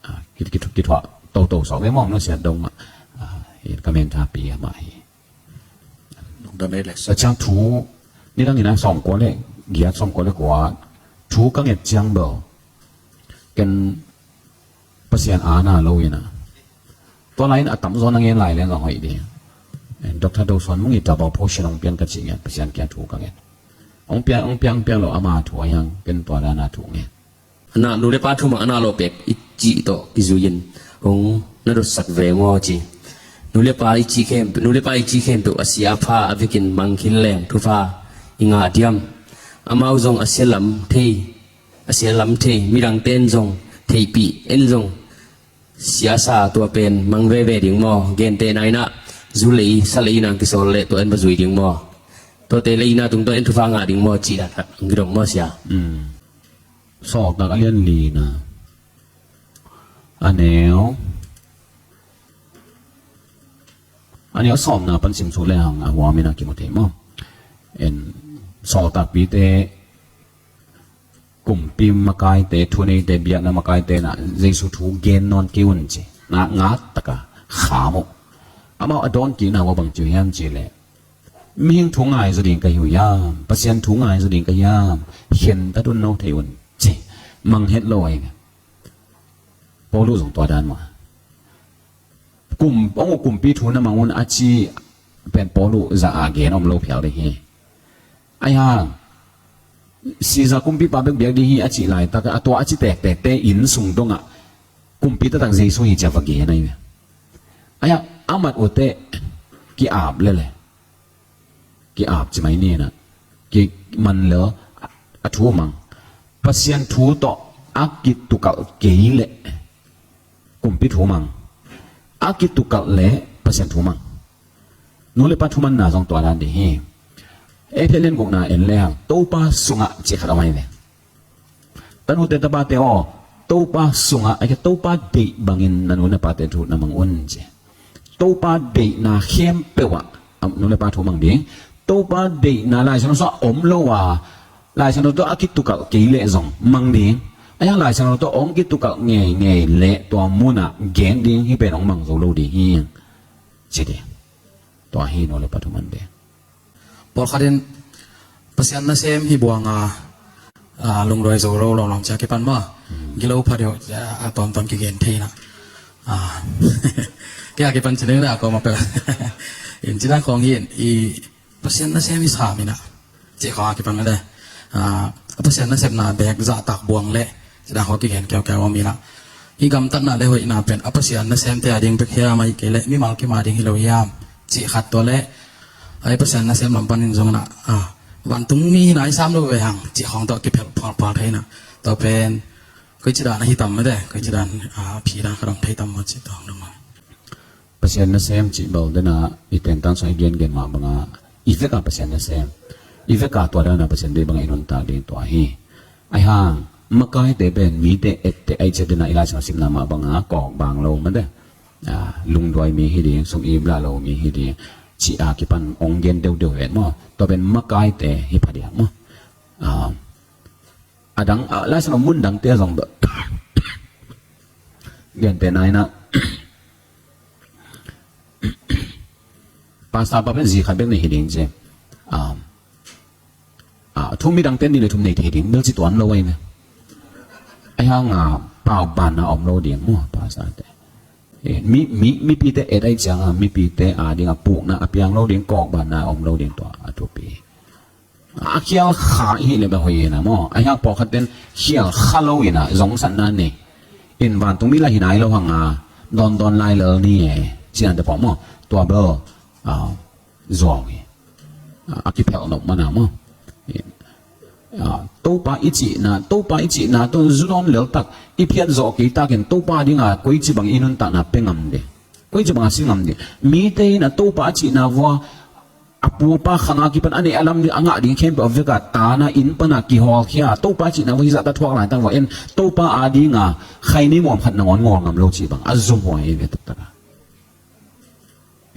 ah, kit, kit, kithuah toto sawk ve maw, no siat dong mah. Ah, hi ka mentha pi amah hi. Nong dam ei le. Sa ciang thu, nidang in a sawmkua le giat, sawmkua le kua, thu ka nget ciang bel, ken Pasian aana lo in a, tua lai in a tamzaw na ngen lai leng a hoih ding. Doctor Do Suan Mung i double portion hong pian ka cih ngen, Pasian kiang thu ka ngen. Hong piang, hong piang, hong piang lo ama thu a hiang, ken tua dan a thu ngen. A nah, nu le pa thu mang a nah lawh pek i cih tawh kizui in hong na dotsak ve maw ci. Nu le pa i cih khem, nu le pa i cih khempeuh a sia a pha a vekin mang khin leng thupha i ngah diam. Amau zong a sia lam thei, a sia lam thei, midangte in zong theihpih en zong siasa tua pen mang veve ding maw? Gentehna in a, zu lei sa lei in a kisawl leh tua en va zui ding maw? Tuate lei in a tung tua en thupha ngah ding maw cih dan khat hong kidong maw sia? Mm. Sawltak a lian lina, a neu, a neu sawmna pan sim suh lehang a huamin a kimu thei maw? En, sawltakpite, kumpi makaite, thuneite, biakna makaite na Jesu thu gen nawn kei un ci. Ngak, ngak taka kham uh. Amau a dawn kikna uh a bang ci uh hiam cih leh, mihing thu ngai zaw ding ka hi uh hiam? Pasian thu ngai zaw ding ka hi hiam? Khentat un, no thei un ci. Mang het lo ahi ve. Paulu zong tua dan mah. Kum, hong uh kumpi thu na mang un a ci pen Paulu zah a gen om lo phial ding hi. Ahi hang, Caesar kumpipa bek biak ding hi a cih laitak a, tua a ci tektekte inn sung dongah kumpi taktak Jesu hi ci a va gen ahi ve. Ahi hang, a mat uh teh ki-ap lele. Ki-ap ci mai ni na. Ki man lel a thu mang. Pasian thu tawh a kitukalh kei leh kumpi thu mang. A kitukalh leh Pasian thu mang. Nu le pa thumanna zong tua dan ding hi. Efesa lian gukna en lehang Topa sungah cih khat a om ahi ve. Tanute tapate aw, Topa sungah, a, Topa deih bangin na nu na pate thu na mang un ci. Topa deihna khempeuh ah, am, nu le pa thu mang ding. Topa deihna Lai Siangtho sungah om lo a, Lai Siangtho tawh a kitukalh kei leh zong mang ding. Ahi hang Lai Siangtho tawh hong kitukalh ngeingei leh tua munah gen ding, hih pen hong mang zo lo ding hi ci ding. Tua hi nu le pa thuman ding. Pawlkhat in Pasian nasem hi buang a, a, lungduai zo lo lawnglawng ci a kipan maw. Hmm. Gilo pha deuh, a, a tawmtawm kigen thei na. A, kei a kipan ci ding na, a kawm a pel. In ci dan khawng hi in, i Pasian nasem hi sam in a, ci khawng a kipan mah de. A, a Pasian nasepna bek zahtak buang leh ci dan khawng kigen keukeu om in a. Hih gamtatna le hoihna pen a Pasian nasemte a ding bek hiam, ahih kei leh mimal kim a ding hi lo hiam cih khat, tua leh a, i Pasian nasem lam panin zong na, a, vantung mi hi na i sam lo ve hang cih khawng tawh kiphel phalphal thei na. Tua pen koici dan a hi tam mah de, koici dan, a, phi dan khat om thei tam maw cih tua hong dong a. Pasian nasem cih bel dena i tengtang sung i gengen mah banga i veka Pasian nasem, i veka tua dana Pasian deih banga i nuntak ding tua hi. Ahi hang makaite pen mite etteh ahih ciang dena i Lai Siangtho simna mah banga kawk bang lo mah de. A, lungduai mi hi ding, sum im lah lo mi hi ding, ci a kipan hong gen deuhdeuh vet maw. Tua pen makaite hi phadiak maw. A, a dang, a, Lai Siangtho mun dangte zong bel, gentehna in a, Pastor pa pen zi khat bek nei hi ding ci. Ah, ah, thu midang ten nih le thum nei thei ding bel ci tuan lo ahi ve. Ahi hanga pau banna om lo ding maw, pastor te. Eh, mi, mi, mipite et ahi cianga mipite a dinga pukna a piang lo ding, kawk banna om lo ding, tua a thupi. A khial kha i hih le bel hoih ina maw. Ahi hang pawlkhat ten khial kha lo ina zong satna nei. In vantung mi la hi nai lo hanga dawndawn lai lel ni e, ci nante pawh maw. Tua bel, ah, zuau hi. Ah, a kiphelh nop mana maw. Ah, Topa i cihna, Topa i cihna tawh zu dawn lel tak i phiat zawh kei takin Topa dinga koici bang i nuntakna pe ngam ding. Koici banga si ngam ding. Mite in a Topa a cihna vua a pu a pa khanga kipan a neih a lam ding a ngah ding khempeuh a veka tana inn pana kihawlkhia, Topa a cihna vua hizahta thuak laitak vua en, Topa a dinga khaini muam khat nangawn ngawl ngam lo cih bang a zumhuai ei ve taktaka.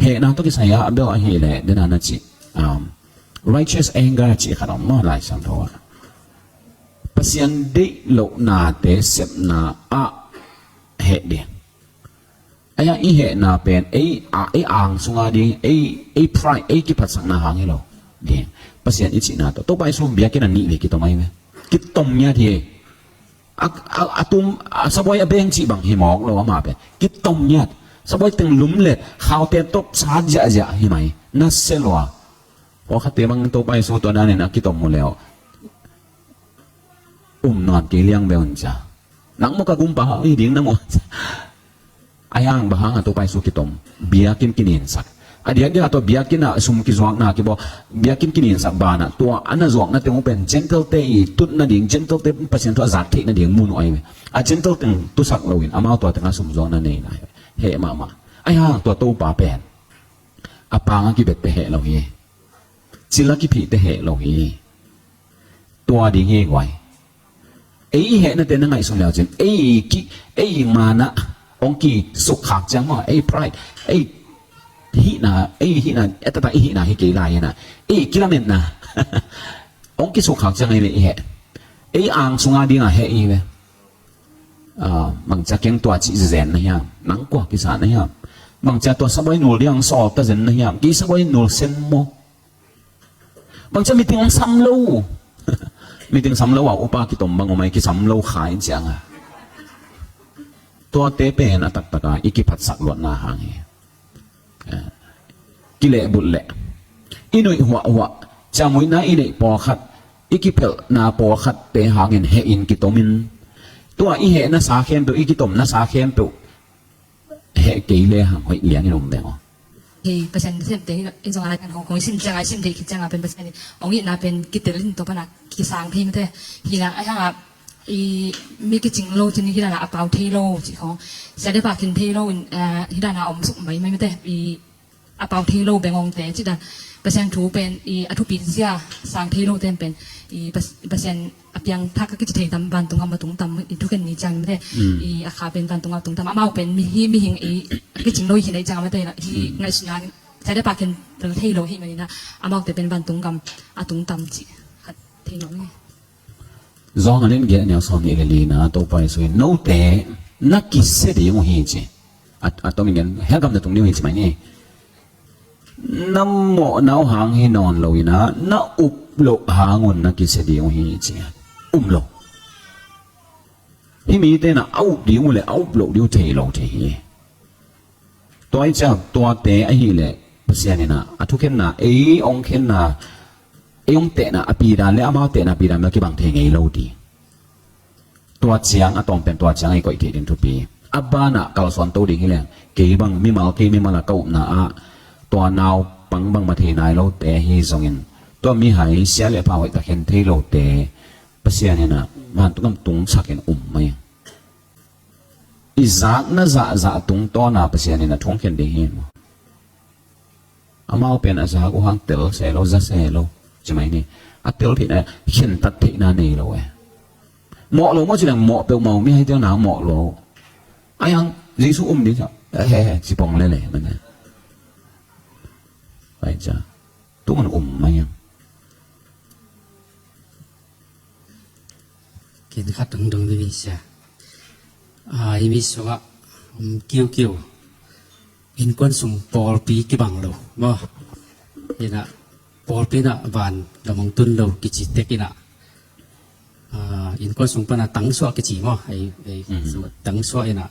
Hehna tawh kisai ah a bel ahih leh dena na cih, um, righteous anger cih khat om maw Lai Siangtho ah. Pasian deih lohnate sepna ah heh ding. Ahi hang i hehna pen ei, a, ei ang sunga ding, ei, ei pride, ei kiphatsakna hang hi lo ding. Pasian i cihna tawh Topa Jesu biakinn a nih vei kitom ahi ve. Kitom ngiat hi. A, a, a tum, a sabuai a beng cih bang hi mawk lo amah pen. Kitom ngiat. Sabuai teng lumlet, khaute top sat ziahziah hi mai. Na se lua. Pawlkhatte bang Topa Jesu tua danin a kitom mu leh um nawn kei liang ve un cia. Nang maw ka gumpa hi ding na maw. Ahi hang bang hanga Topa Jesu kitom, biakinn kininsak. A diakdiak a tua biakinn ah sum kizuakna kibawl, biakinn kininsak banah tua a na zuakna teng uh pen Gentile-te i tut nading, Gentile-te Pasian thu a zak theih nading mun uh ahi ve. A Gentile teng tusak loin amau tua tengah sum zuakna nei nai ve. Heh mahmah. Ahi hang tua Topa pen a panga kibette heh lo hi. Cila kiphihte heh lo hi. Tua ding hi guai. Ei i hehnate na ngaihsun leu cin ei ki, ei manah hong kisukkhak ciang maw, ei pride, ei hihna, ei hihna, ei taktak i hihna hi kei lai hina, ei kilametna hong kisukkhak ciang ei le i heh. Ei ang sunga dinga heh i ve. Ah, bangcia keng tua cih zen na hiam? Nang kua kisa na hiam? Bangcia tua sabuai nul diang sawl ta zen na hiam? Kei sabuai nul sem maw? Bangcia meeting hong sam lo. Meeting sam lo a upa kitom bang om ai, kisam lo kha in cianga. Tuate pen a taktaka i kiphatsak luatna hang hi. Eh, kilehbulh leh i nuih huahhuah, ciangmuihna i neih pawlkhat, i kiphelhna pawlkhatte hangin hehin kitomin, tua i hehna sa khempeuh, i kitomna sa khempeuh heh kei le hang hoih lianin um deng aw. Hei, Pasian semte hi, in zong a lai kan hong kong i sim cianga, i sim deih khit cianga pen Pasian in hong itna pen kitel in tua pana kisang thei mate. Hi la, ahi hanga i mi kicing lo cin hi la, a pau thei lo ci khong. Sia de pa kin thei lo in, eh, hi la na om suk mai mai mate. I a pau thei lo bengongte ci dan. Pasian thu pen i a thupi zia sang thei lo ten pen i Pas-, Pasian a piang thak a kici thei tam, vantung gam a tung tam, i thuken ni ciang mate. Mm. I a kha pen vantung gam a tung tam. Amau pen mi hi, mihing i a kicing lo hi nei ciang mate la. Hi, mm, ngaihsutna, sia de pa kin tel thei lo hi manina. Amaute pen vantung gam a tung tam ci. Khat thei lo ni. Zawng a lian giat a neu sawm nih le lina Topa Jesu in note na kisia ding uh hi ci. A, a tom in gen hell gam na tung ding uh hi ci mai ni. Na mawhna uh hang hi nawn lo ina na up loh hangun na kisia ding uh hi ci. Um lo. Hih mite na a up ding uh le a up loh ding uh thei lo thei hi. Tua i ciang tuate ahih leh Pasian in a thukhenna, ei hong khenna, ei hong tehna a pidan le amau tehna a pidan bel kibang thei ngei lo ding. Tua ciang a tawmpen tua ciang i koih theih ding thupi. A banah kalsuan to ding hi leng kei bang mimal, kei mimal a ka upna ah tua naupang bangmah thei nai lote ahi zongin tua mihai sia le pha hoih tak khen thei lote Pasian in a vantung gam tungsakin um mai. I zakna zahzah tungtawna Pasian in a thu hong khen ding hi maw? Amau pen a zak uh hang tel se lo, za se lo ci mai ni. A tel theihna, khentat theihna nei lo e. Mawh lo maw ci leng mawh peuhmah uh, mihai tel na mawh lo. Ahi hang Jesu um ding sa, he he he ci pong lele man e. Pai ca. Tungun um mai ang. Ken khat dong dong ding sia. Ah, himi sungah um kiukiu. Innkuan sung pawlpi kibang lo maw? Inah, pawlpi inah van lam hong tun lo kici tek inah, ah, innkuan sung pana tangsuah kici maw, ei, ei, mm, so tangsuah inah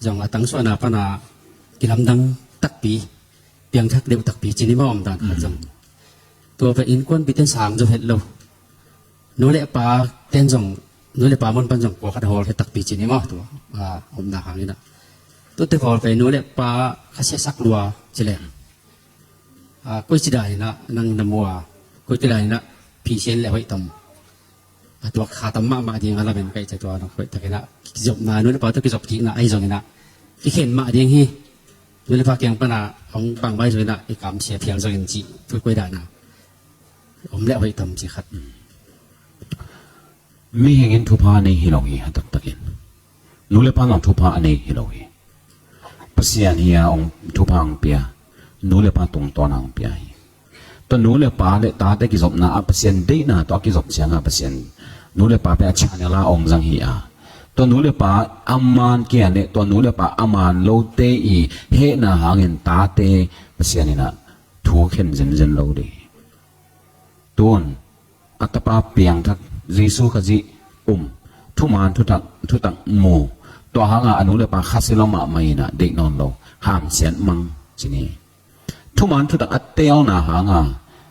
zong a tangsuahna pana kilamdang takpi, piangthak deuh takpi ci ni maw, om dan khat zong. Tua pen innkuanpite in sang zo het lo. Nu le pa ten zong, nu le pa mun pan zong kua khat hawl het takpi ci ni maw, tua, ah, omna hang inah. Tuate hawl pen nu le pa kha siasak lua ci leng, ah, koi ci dan inah nang na mu a, koi ci dan inah phisian le hoih tam, a tua kha tam mahmah ding a lamen kaih cia tua nang hoih tak inah kizopna, nu le pa tua kizop kikna ahi zong inah kikhen mah ding hi. Nu le pa kiang pana hong bang bai zong inah i kamsia phial zong in ci, tua koi dan a om le hoih tam ci khat. Mihing in thupha a nei hi lo hi, a taktakin. Nu le pa in zong thupha a nei hi lo hi. Pasian hi a hong thupha hong pia. Nu le pa tungtawn a hong pia hi. Tua nu le pa le tate kizopna ah Pasian deihna tawh a kizop ciangah Pasian, nu le pa pen a channel a hong zang hi a. Tua nu le pa a man kia le tua nu le pa a man lote i hehna hangin tate Pasian inah thu khen zenzen lo ding hi. Tun a tapa piangthak, Jesu Khazih um, thuman thutak, thutak mu, tua hanga a nu le pa khasia lo mahmah inah deih nawn lo, hamsiat mang ci ni. Thuman thutak a teelna hanga,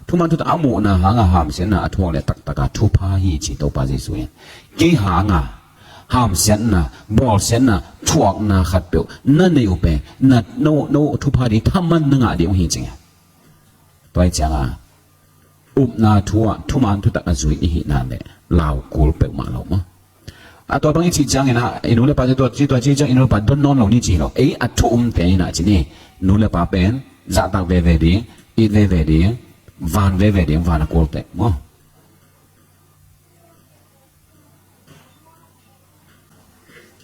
thuman thutak a muhna hanga hamsiatna a thuak le taktaka thupha hi ci Topa Jesu in. Kei hanga hamsiatna, bawlsiatna thuakna khatpeuh na nei uh pen na, no, no thupha ding thaman na ngah ding uh hi ci nge. Tua hi cianga upna thu ah thuman thutak a zui i hihna le lau kul peuhmah lo maw? A tua bang i cih ciangin ah i nu le pa te tua ci, tua ci ciang i nu le pa don nawn lo ni ci hi lo. Ei a thu umte in ah ci ni, nu le pa pen zahtak veve ding, it veve ding, van veve ding, van a kulte maw?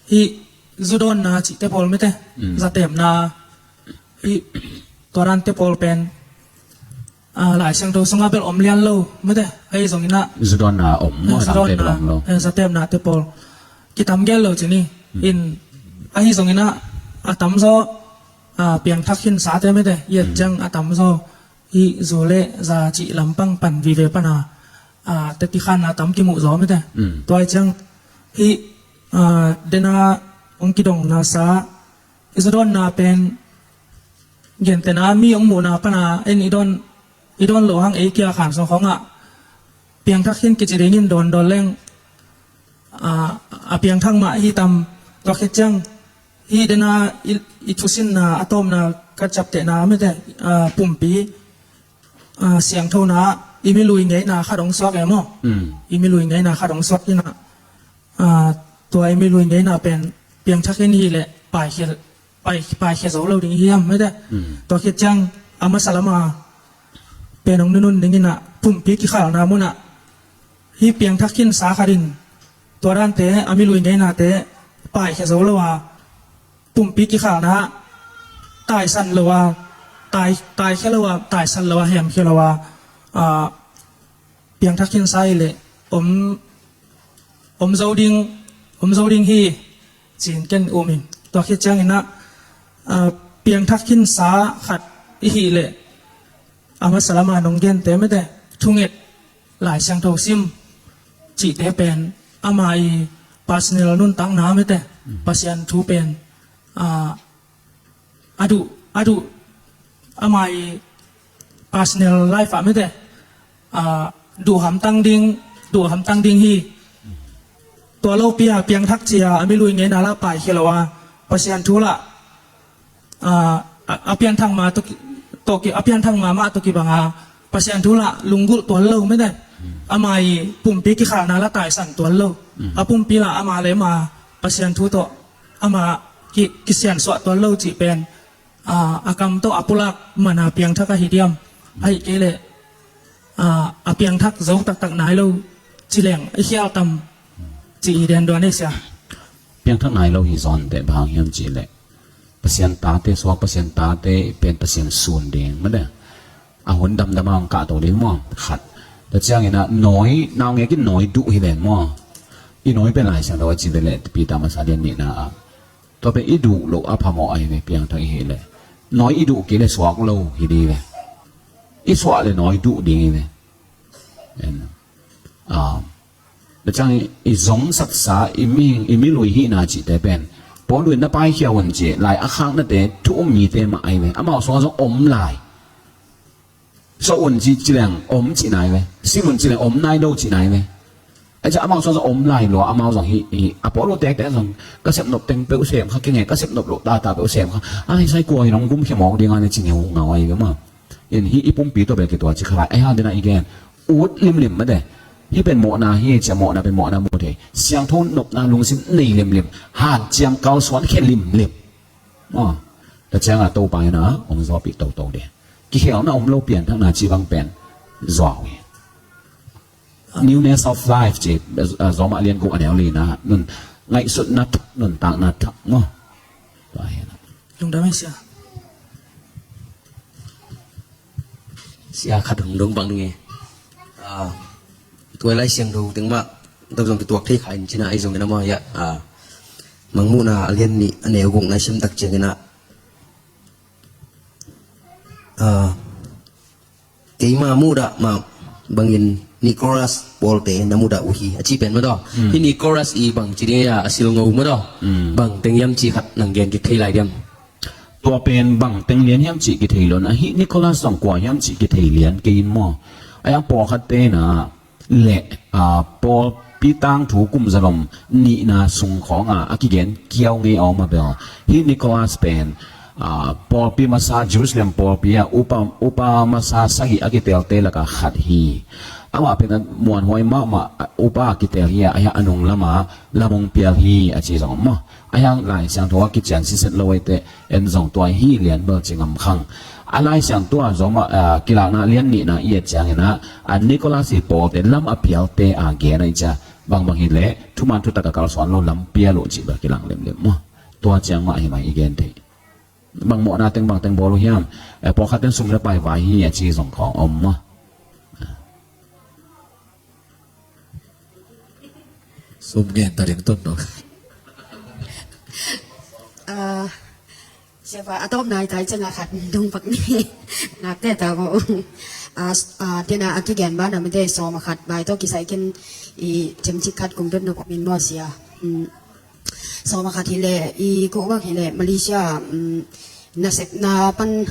Hih zudawnna cihte pawl mite, mm, zatemna, hih tua dante pawl pen, ah, Lai Siangtho sungah bel om lian lo mite, ahi zongin ah, zudawnna om, eh, zudawnna, eh, zatemnate pawl kitam gel lo ci ni. Mm. In, ahi zongin ah, a tamzaw, ah, piangthak khinsate mite i et, mm, ciang a tamzaw hih zu le za cih lampang pan vive pana, ah, teti khanna tam kimuh zaw mite. Mm. Tua hi ciang hih, ah, dena hong kidongna sa, hih zudawnna pen gentena mi hong muhna pana en i dawn, i dawn lo hang ei kia khan sung khawngah piangthak khin kici dingin dawndawn leng, ah, a piangthak mah hi tam. Tua khit ciang hih dena i, i thusinna a tawpna ka ciaptehna mite, ah, pumpi, ah, siangthona i milui ngeina khat hong suak e maw? Mm. I milui ngeina khat hong suak inah, ah, tua i milui ngeina pen piangthak in hileh paikhia, pai, paikhia zo lo ding hiam mite? Mm. Tua khit ciang a masa lama pen hong nunun dingin ah pumpi kikhalna munah hih piangthak khinsa khat in tua dante a milui ngeinate paikhia zo lo a, pumpi kikhalna taisan lo a, tai, taikhia lo a, taisan lo a, hemkhia lo a, ah, piangthak khinsa hileh om, om zo ding, om zo ding hi ci-in ken um ing. Tua khit ciangin ah, ah, piangthak khinsa khat i hileh a masa lama nong gente mite, thunget, Lai Siangtho sim cihte pen ama i personal nuntakna mite, mm, Pasian thu pen, ah, a duh, a duh, ama i personal life ah mite, ah, duh hamtang ding, duh hamtang ding hi. Tua lopi a piangthak cia a milui ngeina lah paikhia lo a, Pasian thu lah, ah, a, a pianthak ma tawh ki, tawh ki, a pianthak ma mah tawh kibanga Pasian thu lah lunggulh tuan lo mite. Ama i pumpi kikhalna lah taisan tuan lo. Mm. A pumpi lah ama le ama Pasian thu tawh ama ki, kisiansuah tuan lo cih pen, ah, a kam tawh a pulak mana piangthak ahi diam? Ahih kei leh, ah, a piangthak zo taktak nai lo ci leng i khial tam ci i den duan ei sia. Piangthak nai lo hi zawn teh bang hiam cih leh Pasian tate suak, Pasian tate pen Pasian sun ding mah le a hun damdam a hong kahto ding maw? Khat. Tua ciangin ah nawi, naungek in nawi duh hi ven maw? I nawi pen Lai Siangtho a ci ve leh Peter masa lian nihna ah, tua pen i duh loh a phamawh ahi ve, piangthak i hih leh. Nawi i duh kei leh suak lo hi ding ve. I suah le nawi duh ding hi ve. En. Ah, tua ciang i zong satsa, i mi, i mi lui hihna cihte pen, Paul lui na paikhia un ci, lai a khaknate thu um mite mah ahi ve. Amau sungah zong om lai. Sawh un ci, ci leng om cihna ahi ve. Sin un ci leng om nai lo cihna ahi ve. Ahi ciang amau sungah zong om lai lua, amau zong hi, hi, a Paul uh tektek zong ka sep nop teng peuh sem kha, kei nge ka sep nop loh tata peuh sem kha. Ahi sai kua hi nong gumkhia mawk ding a ne ci ngeu ngau ahi ve maw. In hih i pumpi tawh bel kituak ci kha lai. Ahi hang dena i gen ut limlim mate. Hih pen mawhna hi, cia mawhna pen mawhna mu thei. Siangtho nopna lungsim nei limlim. Hanciam kalsuan khia limlim. Aw, tua ciangah Topa in a hong zawhpih toto ding. Kikhelna om lo pianthakna cih bang pen zuau hi. Newness of life ci, ah, Rom a lian guk a neu lina, nun ngaihsutna thak, nuntakna thak maw. Tua hi na. Lungdam hi sia. Sia khat hong dong bang ding e. Ah, tua Lai Siangtho teng mah, tua zong kituak thei kha in cina ahi zongin a maw, ya. Ah, Mangmuhna a lian nih a neu guk na i sim tak ciangin a, ah, keima muhdah mah bangin Nicholas Pawlte na mudah uh hi, a ci pen maw taw. Mm. Hih Nicholas i bang ci ding a, a silngo maw taw. Mm. Bang teng hiam ci khat nang gen kik thei lai diam? Tua pen bang teng lian hiam cih kithei lo in, ahi Nicholas zong kua hiam cih kithei lian kei in maw. Ahi hang pawlkhatte na le, ah, pawlpi tangthu kum zalom nihna sung khawngah a kigen kiau ngei a om a bel. Hih Nicholas pen, ah, pawlpi masa, Jerusalem pawlpi ah upa, upa masa sagih a kitelte lakah khat hi. Amah pen a muanhuai mahmah, ah, upa a kitel hi a, ahi hang a nung lamah lam hong pial hi a ci zong om maw. Ahi hang Lai Siangtho a kician siset lo ei teh, en zong tua hi lian bel ci ngam khang. A Lai Siangtho a zong mah, ah, Kilakna lian nihna i et ciangin a, a Nicholas i pawlte lam a pialte a gen ahi cia. Bangbang hi leh, thuman thutak a kalsuan lo lam pial uh cih bel kilang limlim maw. Tua ciang mah hi mai i gen thei. Bang mawhna teng bang teng bawl uh hiam? Eh, pawlkhat ten sum le pai vai hi a ci zong khawng om maw. Sum gen ta ding tun no. Ah, siapa a tawp nai tai ciangah khat dong pak ni. Ngakte ta ko. Ah, s-, ah, tena a kigen banah mite sawm a khat bai tawh kisai kin i cemcik khat kong dot nop min maw sia. Mm. Sawm a khat hi leh, i ko bak hi leh, Malaysia, mm, nasepna pan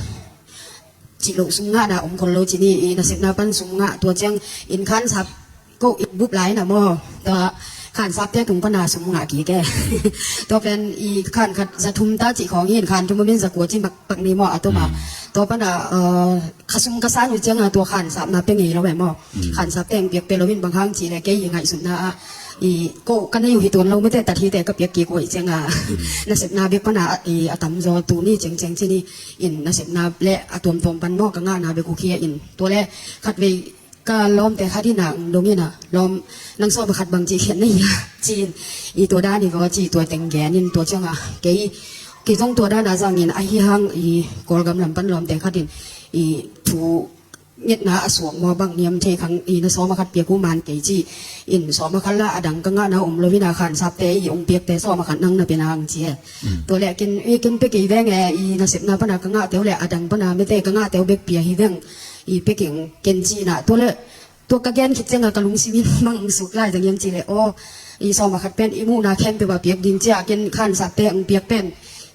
cih loh sum ngahna om khol lo ci ni, i nasepna pan sum ngah, tua ciang in khansap ko in bup lai na maw, tua khansapte tung pana sum ngah kik e. Tua pen i khan khat za thum ta cih khawng hi in khan thum a min za kua cih pak, pak ni maw a tuma. Mm. Tua pana, eh, kha sum ka san uh cianga tua khansapna pia ngei lo e maw. Mm. Khansapte hong piak pia lo in bang hang cih leh kei i ngaihsutna ah i ko ka nei uh hi tuan lo mite tat hite ka piak kik uh ahih cianga. Mm. Nasepna bek pana i a tamzaw tuni cengceng ci ni. In nasepna le a tuamtuam pan maw ka ngahna bek uh khia in. Tua le khatvei ka lawmte khat in a hong dong in a, lawm nang sawm a khat bang cih khiat na hi a ci in. I tua dan hi vaw ci tua teng gen in tua cianga kei, kei zong tua dan a zangin ahi hang i Kawlgam lam pan lawmte khat in i thu ngetna a suak maw bang niam thei khang i na sawm a khat piak uh man kei ci. In sawm a khat la a dang ka ngahna om lo in a khansapte i hong piakte sawm a khat nang na pia nang ci e. Mm. Tua leh kin, i kin pia kei veng e i nasepna pana ka ngahte uh leh a dang pana mite ka ngahte uh bek pia hi veng i pia keng ken ci na. Tua leh tua ka gen khit cianga ka lungsim in mang suk lai zang hiam ci leh aw i sawm a khat pen i muhna khempeuh a piak ding cia ken khansapte hong piak pen.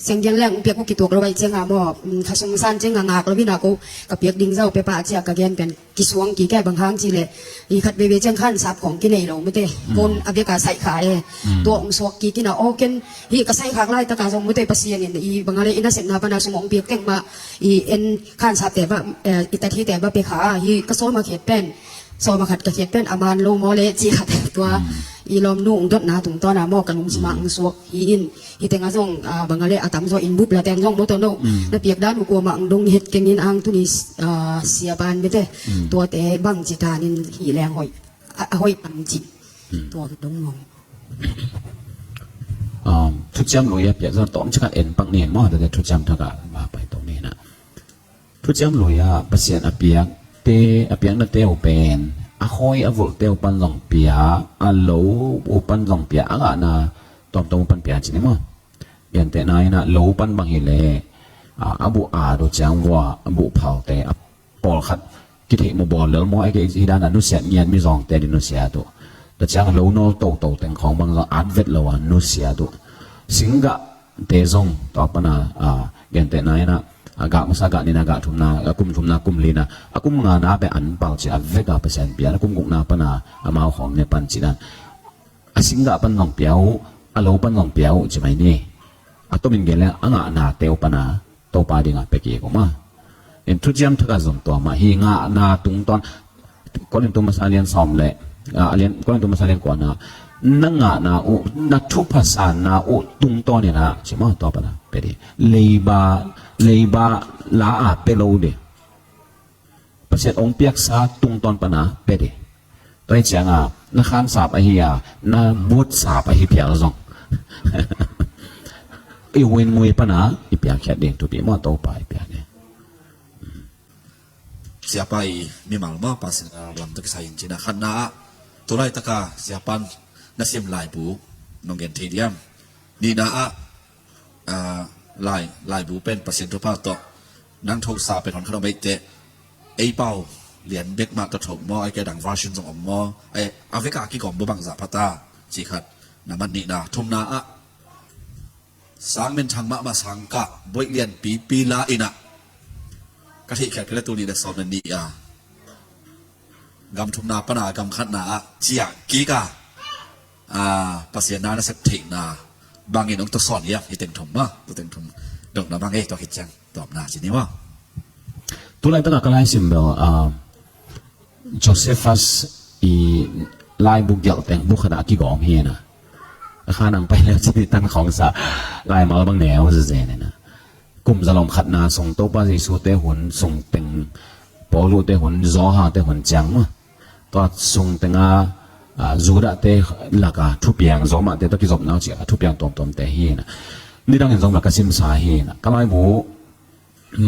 Senggen leng piak uh kituak lo ahih cianga maw, mm, kha sung san cianga ngak lo bina ko ka piak ding zau pepa cia ka gen pen kisuang kik e bang hang ci leh. I khat veve ciang khansap khawng kinei lo mite. Mm. Kon a bek a saih kha e. Mm. Tua hong suak kik in a aw ken hih ka saih khak laitaka zong mute Pasian in i bang a le i nasepna pana sum hong piak teng mah i en khansapte bah, eh, i tat hite bah pia kha a hi ka sawm a khat pen. Sawm a khat ka khiat pen a man lo maw le cih khat tua. Mm. I lawmnu hong dotna tungtawn a maw ka lungsim ah, mm, hong suak hi in. Hi teng a zong, ah, bang a le a tamzaw in bup la teng zong maw tawh no. Mm. Na piak dan uh kuamah hong dong het keng in ang tuni, ah, sia ban bete. Mm. Tuate bang ci dan in hi leng hoih. A, a hoih tam ci. Mm. Tua hong dong maw. Um, thuciam lui a piak zong tawm ci khat en pak nen maw, tuate thuciam thak a ma pai tawh nen a. Thuciam lui ah Pasian a piakte, a piaknate uh pen a khawi a vulhte uh pan zong pia, a lo uh pan zong pia, a ngahna tuamtuam uh pan pia ci ni maw. Gentehna in ah lo pan bang hi leh, a, a buh at uh ciang vua a buh phalte a pawlkhat Kitheih maw, bawl lel maw, a kei hi dan a nusiat ngiat, mizawngte ding nusiat uh. Tua ciang lo nawl toto teng khawng bang zong at vet lo a nusiat uh. Singgahte zong tua pan a, a, gentehna in a, a gah masa, gah nihna, gah thumna, a kum thumna, kum lina, a kum ngana bek an pau ci a vek a Pasian pia, a kum gukna pan a amau khawng ne pan ci dan. A singgah pan zong pia uh, a lo pan zong pia uh ci mai ni. A tomin gen le a ngahnate uh pan a Topa ding a pia kik uh mah. In Thuciam Thak ah zong tua mah hi, ngahna tungtawn. Korintu masa lian sawm le, a, lian, Korintu masa lian kuana, na ngahna uh, na thupha sanna uh tungtawn in a ci mah, tua pan a pia ding. Leiba, leiba la a pia lo ding. Pasian hong piaksa tungtawn pan a pia ding. Tua hi ciang a, na khansap ahi a, na butsap ahi phial zong, i huin mui pan a i piakkhiat ding thupi maw, Topa i pia ding. Siapa i mimal maw, Pasian lam tawh kisai in cina, khatna ah, tu laitak a Siapa in na sim laibu nong gen thei diam? Nihna ah, a, lai, laibu pen Pasian thupha tawh nang thosa pen hon khat om ei teh, ei pau lian bek mah tawh tho maw, ei kei dang version zong om maw, ei, a vek a kigawm bu bangzah pha ta, ci khat. Na mat nihna, thumna ah, sang minthang mahmah sang kah, buaih lianpipi la in a, ka theihkhiat kei le tul nih le sawm le nih a gam thumna pan a gam khatna ah ciah kik a, a, Pasian na na sep theihna bangin hong tawsawn hiam? Hih teng thum mah, tua teng thum dotna bang ei, tua khit ciang tawpna ci ni maw. Tu laitak a ka lai sim bel, a, Josephus i laibu gelh teng bu khat ah a kigawm hi na. A kha nang pai le cini tan khawng sa, laimal bang neu zezen hi na. Kum zalom khatna sung, Topa Jesu te hun sung teng, Paulu te hun, Johan te hun ciang mah. Tua sung teng a, a, Judah te lak a thupiang, Roma te tawh kizopna uh ci a thupiang tuamtuam te hi na. Nidang in zong la ka simsa hi na. Ka laibu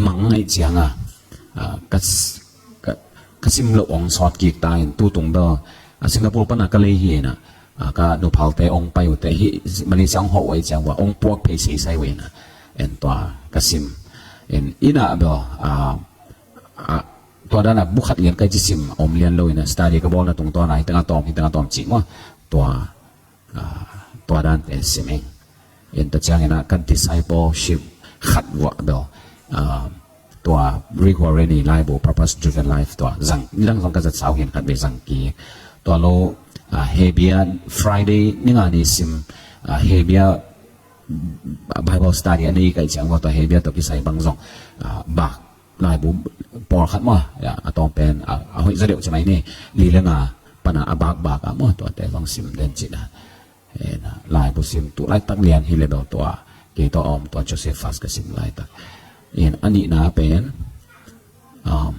mang ngaih ciang a, a, ka s-, ka, ka sim loh hong sawt kik ta in, tu tung bel, a, Singapore pan a ka lei hi na. A, ka nuphalte hong pai uh teh, hih Malaysia hong hawh uh ahih ciang ua, hong puak phei seisai uh hi na. En tua ka sim. En, in a bel, a, a, tua dan a bu khat lian ka ci sim om lian lo hi na, study ka bawlna tungtawn a, hih teng a tawm, hih teng a tawm cih maw. Tua, a, tua dante sim ing. En, tua ciangin a ka discipleship khat vuah bel, a, tua Rick Warren i laibu, Purpose Driven Life, tua zang, nidang zong ka zat sau hi na, khat vei zang kik. Tua lo, a, Hebia, Friday ni nga ni sim, a, Hebia, a, Bible study a nei ka hih ciang ua, tua Hebia tawh kisai bang zong, a, bak laibu pawlkhat maw, ya, a tawm pen, a, a hoih zaw deuh ci mai ni, li le nga pan a, a bakbak a maw, tuate zong sim den ci na. En, laibu sim tu laitak lian hi le bel tua, kei tawh a om tua Josephus ka sim laitak. En, a nihna pen, um,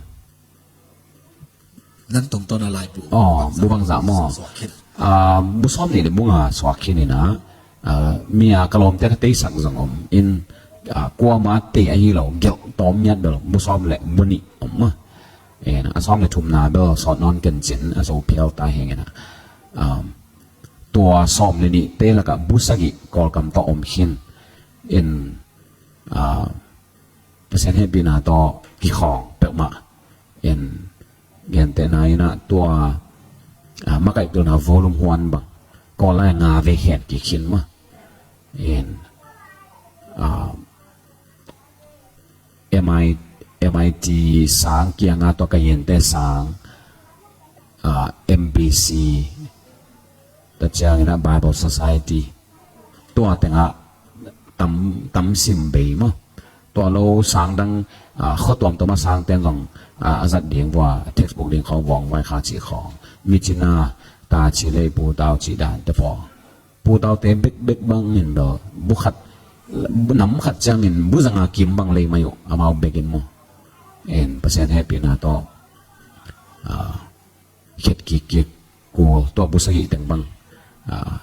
nan tungtawn a laibu. Aw, bu bangzah maw? Suak khin. Ah, bu sawm nih le bu nga suak khin hi na, ah, mi a ka lawmte ka teisak zong om in, ah, kuama tei ahi lo, gelh tawm ngiat bel bu sawm le bu nih om maw. En, a sawm le thumna bel sawt nawn ken cin, a zo phial ta hi ing in a. Um, tua sawm le nihte lakah bu sagih Kawlkam tawh om khin in, ah, Pasian hehpihna tawh kikhawng peuhmah. En, gentehna in a tua, ah, makaihpilna volume one bang Kawl lai nga vei khen kik khin maw. En, ah, M I, M I T sang kianga tua ka yente sang, ah, M B C, tua ciangin a Bible Society, tua tengah tam, tam sim bei maw. Tua lo sang dang, ah, khua tuamtuam a sang teng zong, ah, a zat ding vua, textbook ding khawng vawng vai kha cih khawng. Micina, ta ci lei pu tau cih dan te paw. Putaute bekbek bangin bel bu khat, nam khat ciangin bu zanga kim bang lei mai uh, amau bekin maw. En, Pasian hehpihna tawh, ah, khet kik kik kul, tua bu sagih teng bang, ah,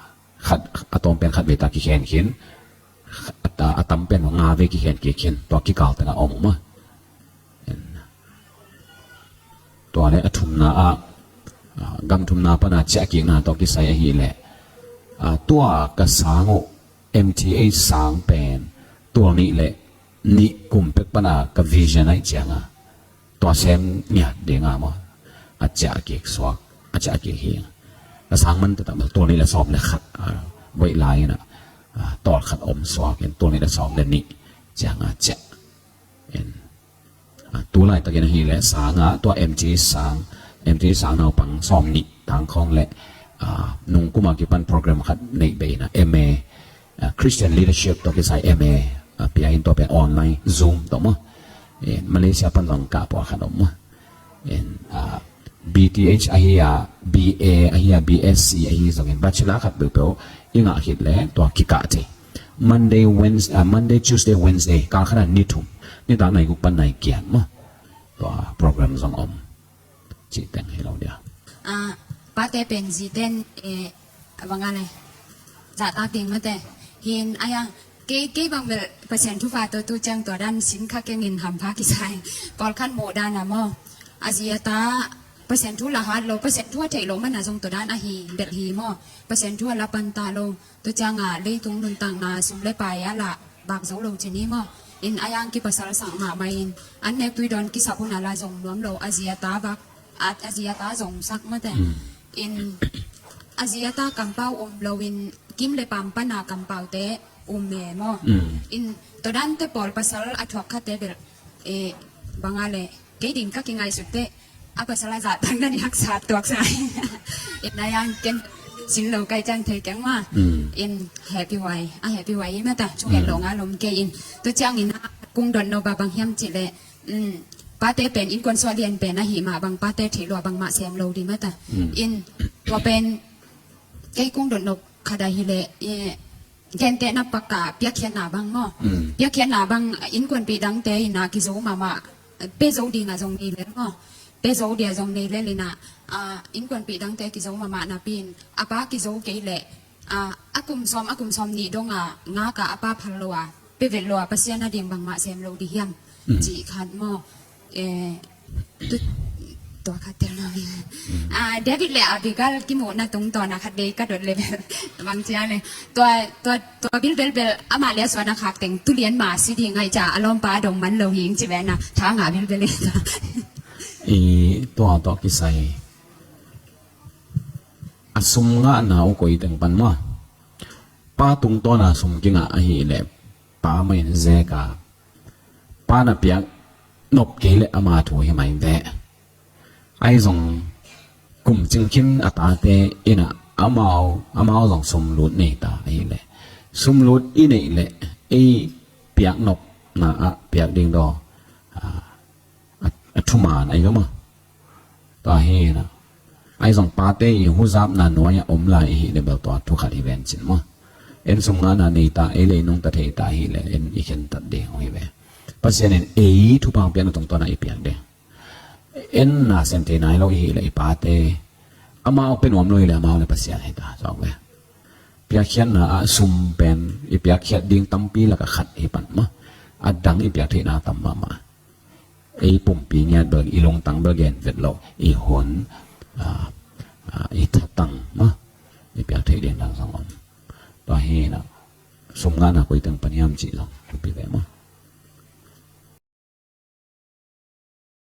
khat, a tawm pen khat vei ta kikhen khin, a ta, a tam pen nga vei kikhen kik khin, tua kikal tengah om uh maw. Tua le a thumna ah, ah, gam thumna pana ciahkikna tawh kisai ahih leh, ah, tua ka sang uh M T H sang pen tul nih le nih kum pek pana ka vision ahih cianga, tua sem ngiat ding a maw, a ciah kik suak, a ciah kik hi. A sang man taktak bel tul nih le sawm le khat, a, voih lai in a, a, tawl khat om suak in tul nih le sawm le nih ciang a ciah in. A, tu laitakin ahih leh sang a, tua M T sang, M T sang naupang sawm nih tangkhawng le, a, nungkum a kipan program khat neih bei in a, M A, a, Christian Leadership tawh kisai M A, a, pia in, tua pen online Zoom tawh maw. E, Malaysia pan zong kah pawlkhat om maw. In, a, B T H ahi a, B A ahi a, B S C ahi zongin, bachelor khat peuhpeuh i ngah khit leh tua kikah thei. Monday, Wednesday, a, Monday, Tuesday, Wednesday, kal khat a ni thum, nitak nai guk pan nai giat maw. Tua program zong om. Cih teng hi lo dia. A, pate pen zite in, e, a bang a le, zahtak ding mate. Hi in a, kei, kei bang bel Pasian thupha tawh tu ciang tua dan sin kha keng in hampha kisai. Pawlkhat muh dan a maw, a zi a ta Pasian thu la hat lo, Pasian thu a theih loh man a zong tua dan ahi bel hi maw. Pasian thu a la pan ta lo. Tua ciang a leitung nuntakna sum le pai a lah bak zo lo ci ni maw. In a, yang kipasal sak mahmah in, an nek tui dawn kisap hun a la zong nuam lo, a zi a ta bak, a, a zi a ta zong sak mate. Mm. In a zi a ta kampau um lo in, kim le pam pan a kampaute um e maw. Mm. In tua dante pawl pasal a thuak khatte bel, e, bang a le, kei ding ka kingaihsut teh, a pasal a zahtakna nih haksa tuaksa. In a, yang ken sin lo kai ciang thei keng maw. Mm. In happy huai, a happy huai i mata, chung en lo nga lom kei in. Tua ciang in a kung dot nop a bang hiam cih leh, mm, pate pen innkuan suah lian pen ahih mah bang pate theih lua bangmah sem lo ding mata. Mm. In tua pen kei kung dot nop khat ahih leh, e, gentehna pak a piakkhiatna bang maw. Mm. Piakkhiatna bang innkuanpih dangte in a kizo mahmah, pe zo ding a zong nei lel maw. Pe zo ding a zong nei lel in a, a, innkuanpih dangte kizo mahmah napi in, a pa kizo kei leh, a, a kum sawm, a kum sawm nih dong a ngak a, a pa phal lo a, pe vet lo a, Pasian a ding bangmah sem lo ding hiam. Mm. Cih khat maw. E, tu, tua khat tel lo. Mm. A, David le Abigail kimuhna tungtawn a khat vei ka dot le bel, bang ci a le, tua, tua, tua bilbel bel amah le a suan a khak teng tu lian mah si ding ahih ciang a lawmpa a dong man lo hi ing ci ve na, tha ngah bilbel in. I, tua tawh kisai, a sum ngahna uh koi teng pan maw. Pa tungtawn a sum kingah ahih leh, pa mah in zek a, pa na piak nop kei leh ama thu hi mai ve. Ahi zong kum cing khin a tate in a, amau, amau zong sum lut nei ta ahih leh, sum lut i neih leh ei piak nopna ah piak ding daw, a, a, a thuman ahi lo maw. Tua hi na. Ahi zong pate i huzapna nuai a om lai i hih leh bel tua thu khat hi ven cin maw. En sum ngahna nei ta, ei lei nungta thei ta i hih leh en i khentat ding hong hi ve. Pasian in ei thupha hong piakna tungtawn a i piak ding. En na sem thei nai lo i hih leh i pate, amau pe nuam lo i hih leh amau le Pasian hi ta, sawk ve. Piakkhiatna ah sum pen i piakkhiat ding tampi lak a khat hi pan maw. A dang i piak theihna tam mahmah. Ei pumpi ngiat bel, i lungtang bel gen vet loh, i hun, a, a, i thatang maw, i piak theih ding dan zong om. Tua hi na, sum ngahna koi teng pan hiam cih zong thupi ve maw.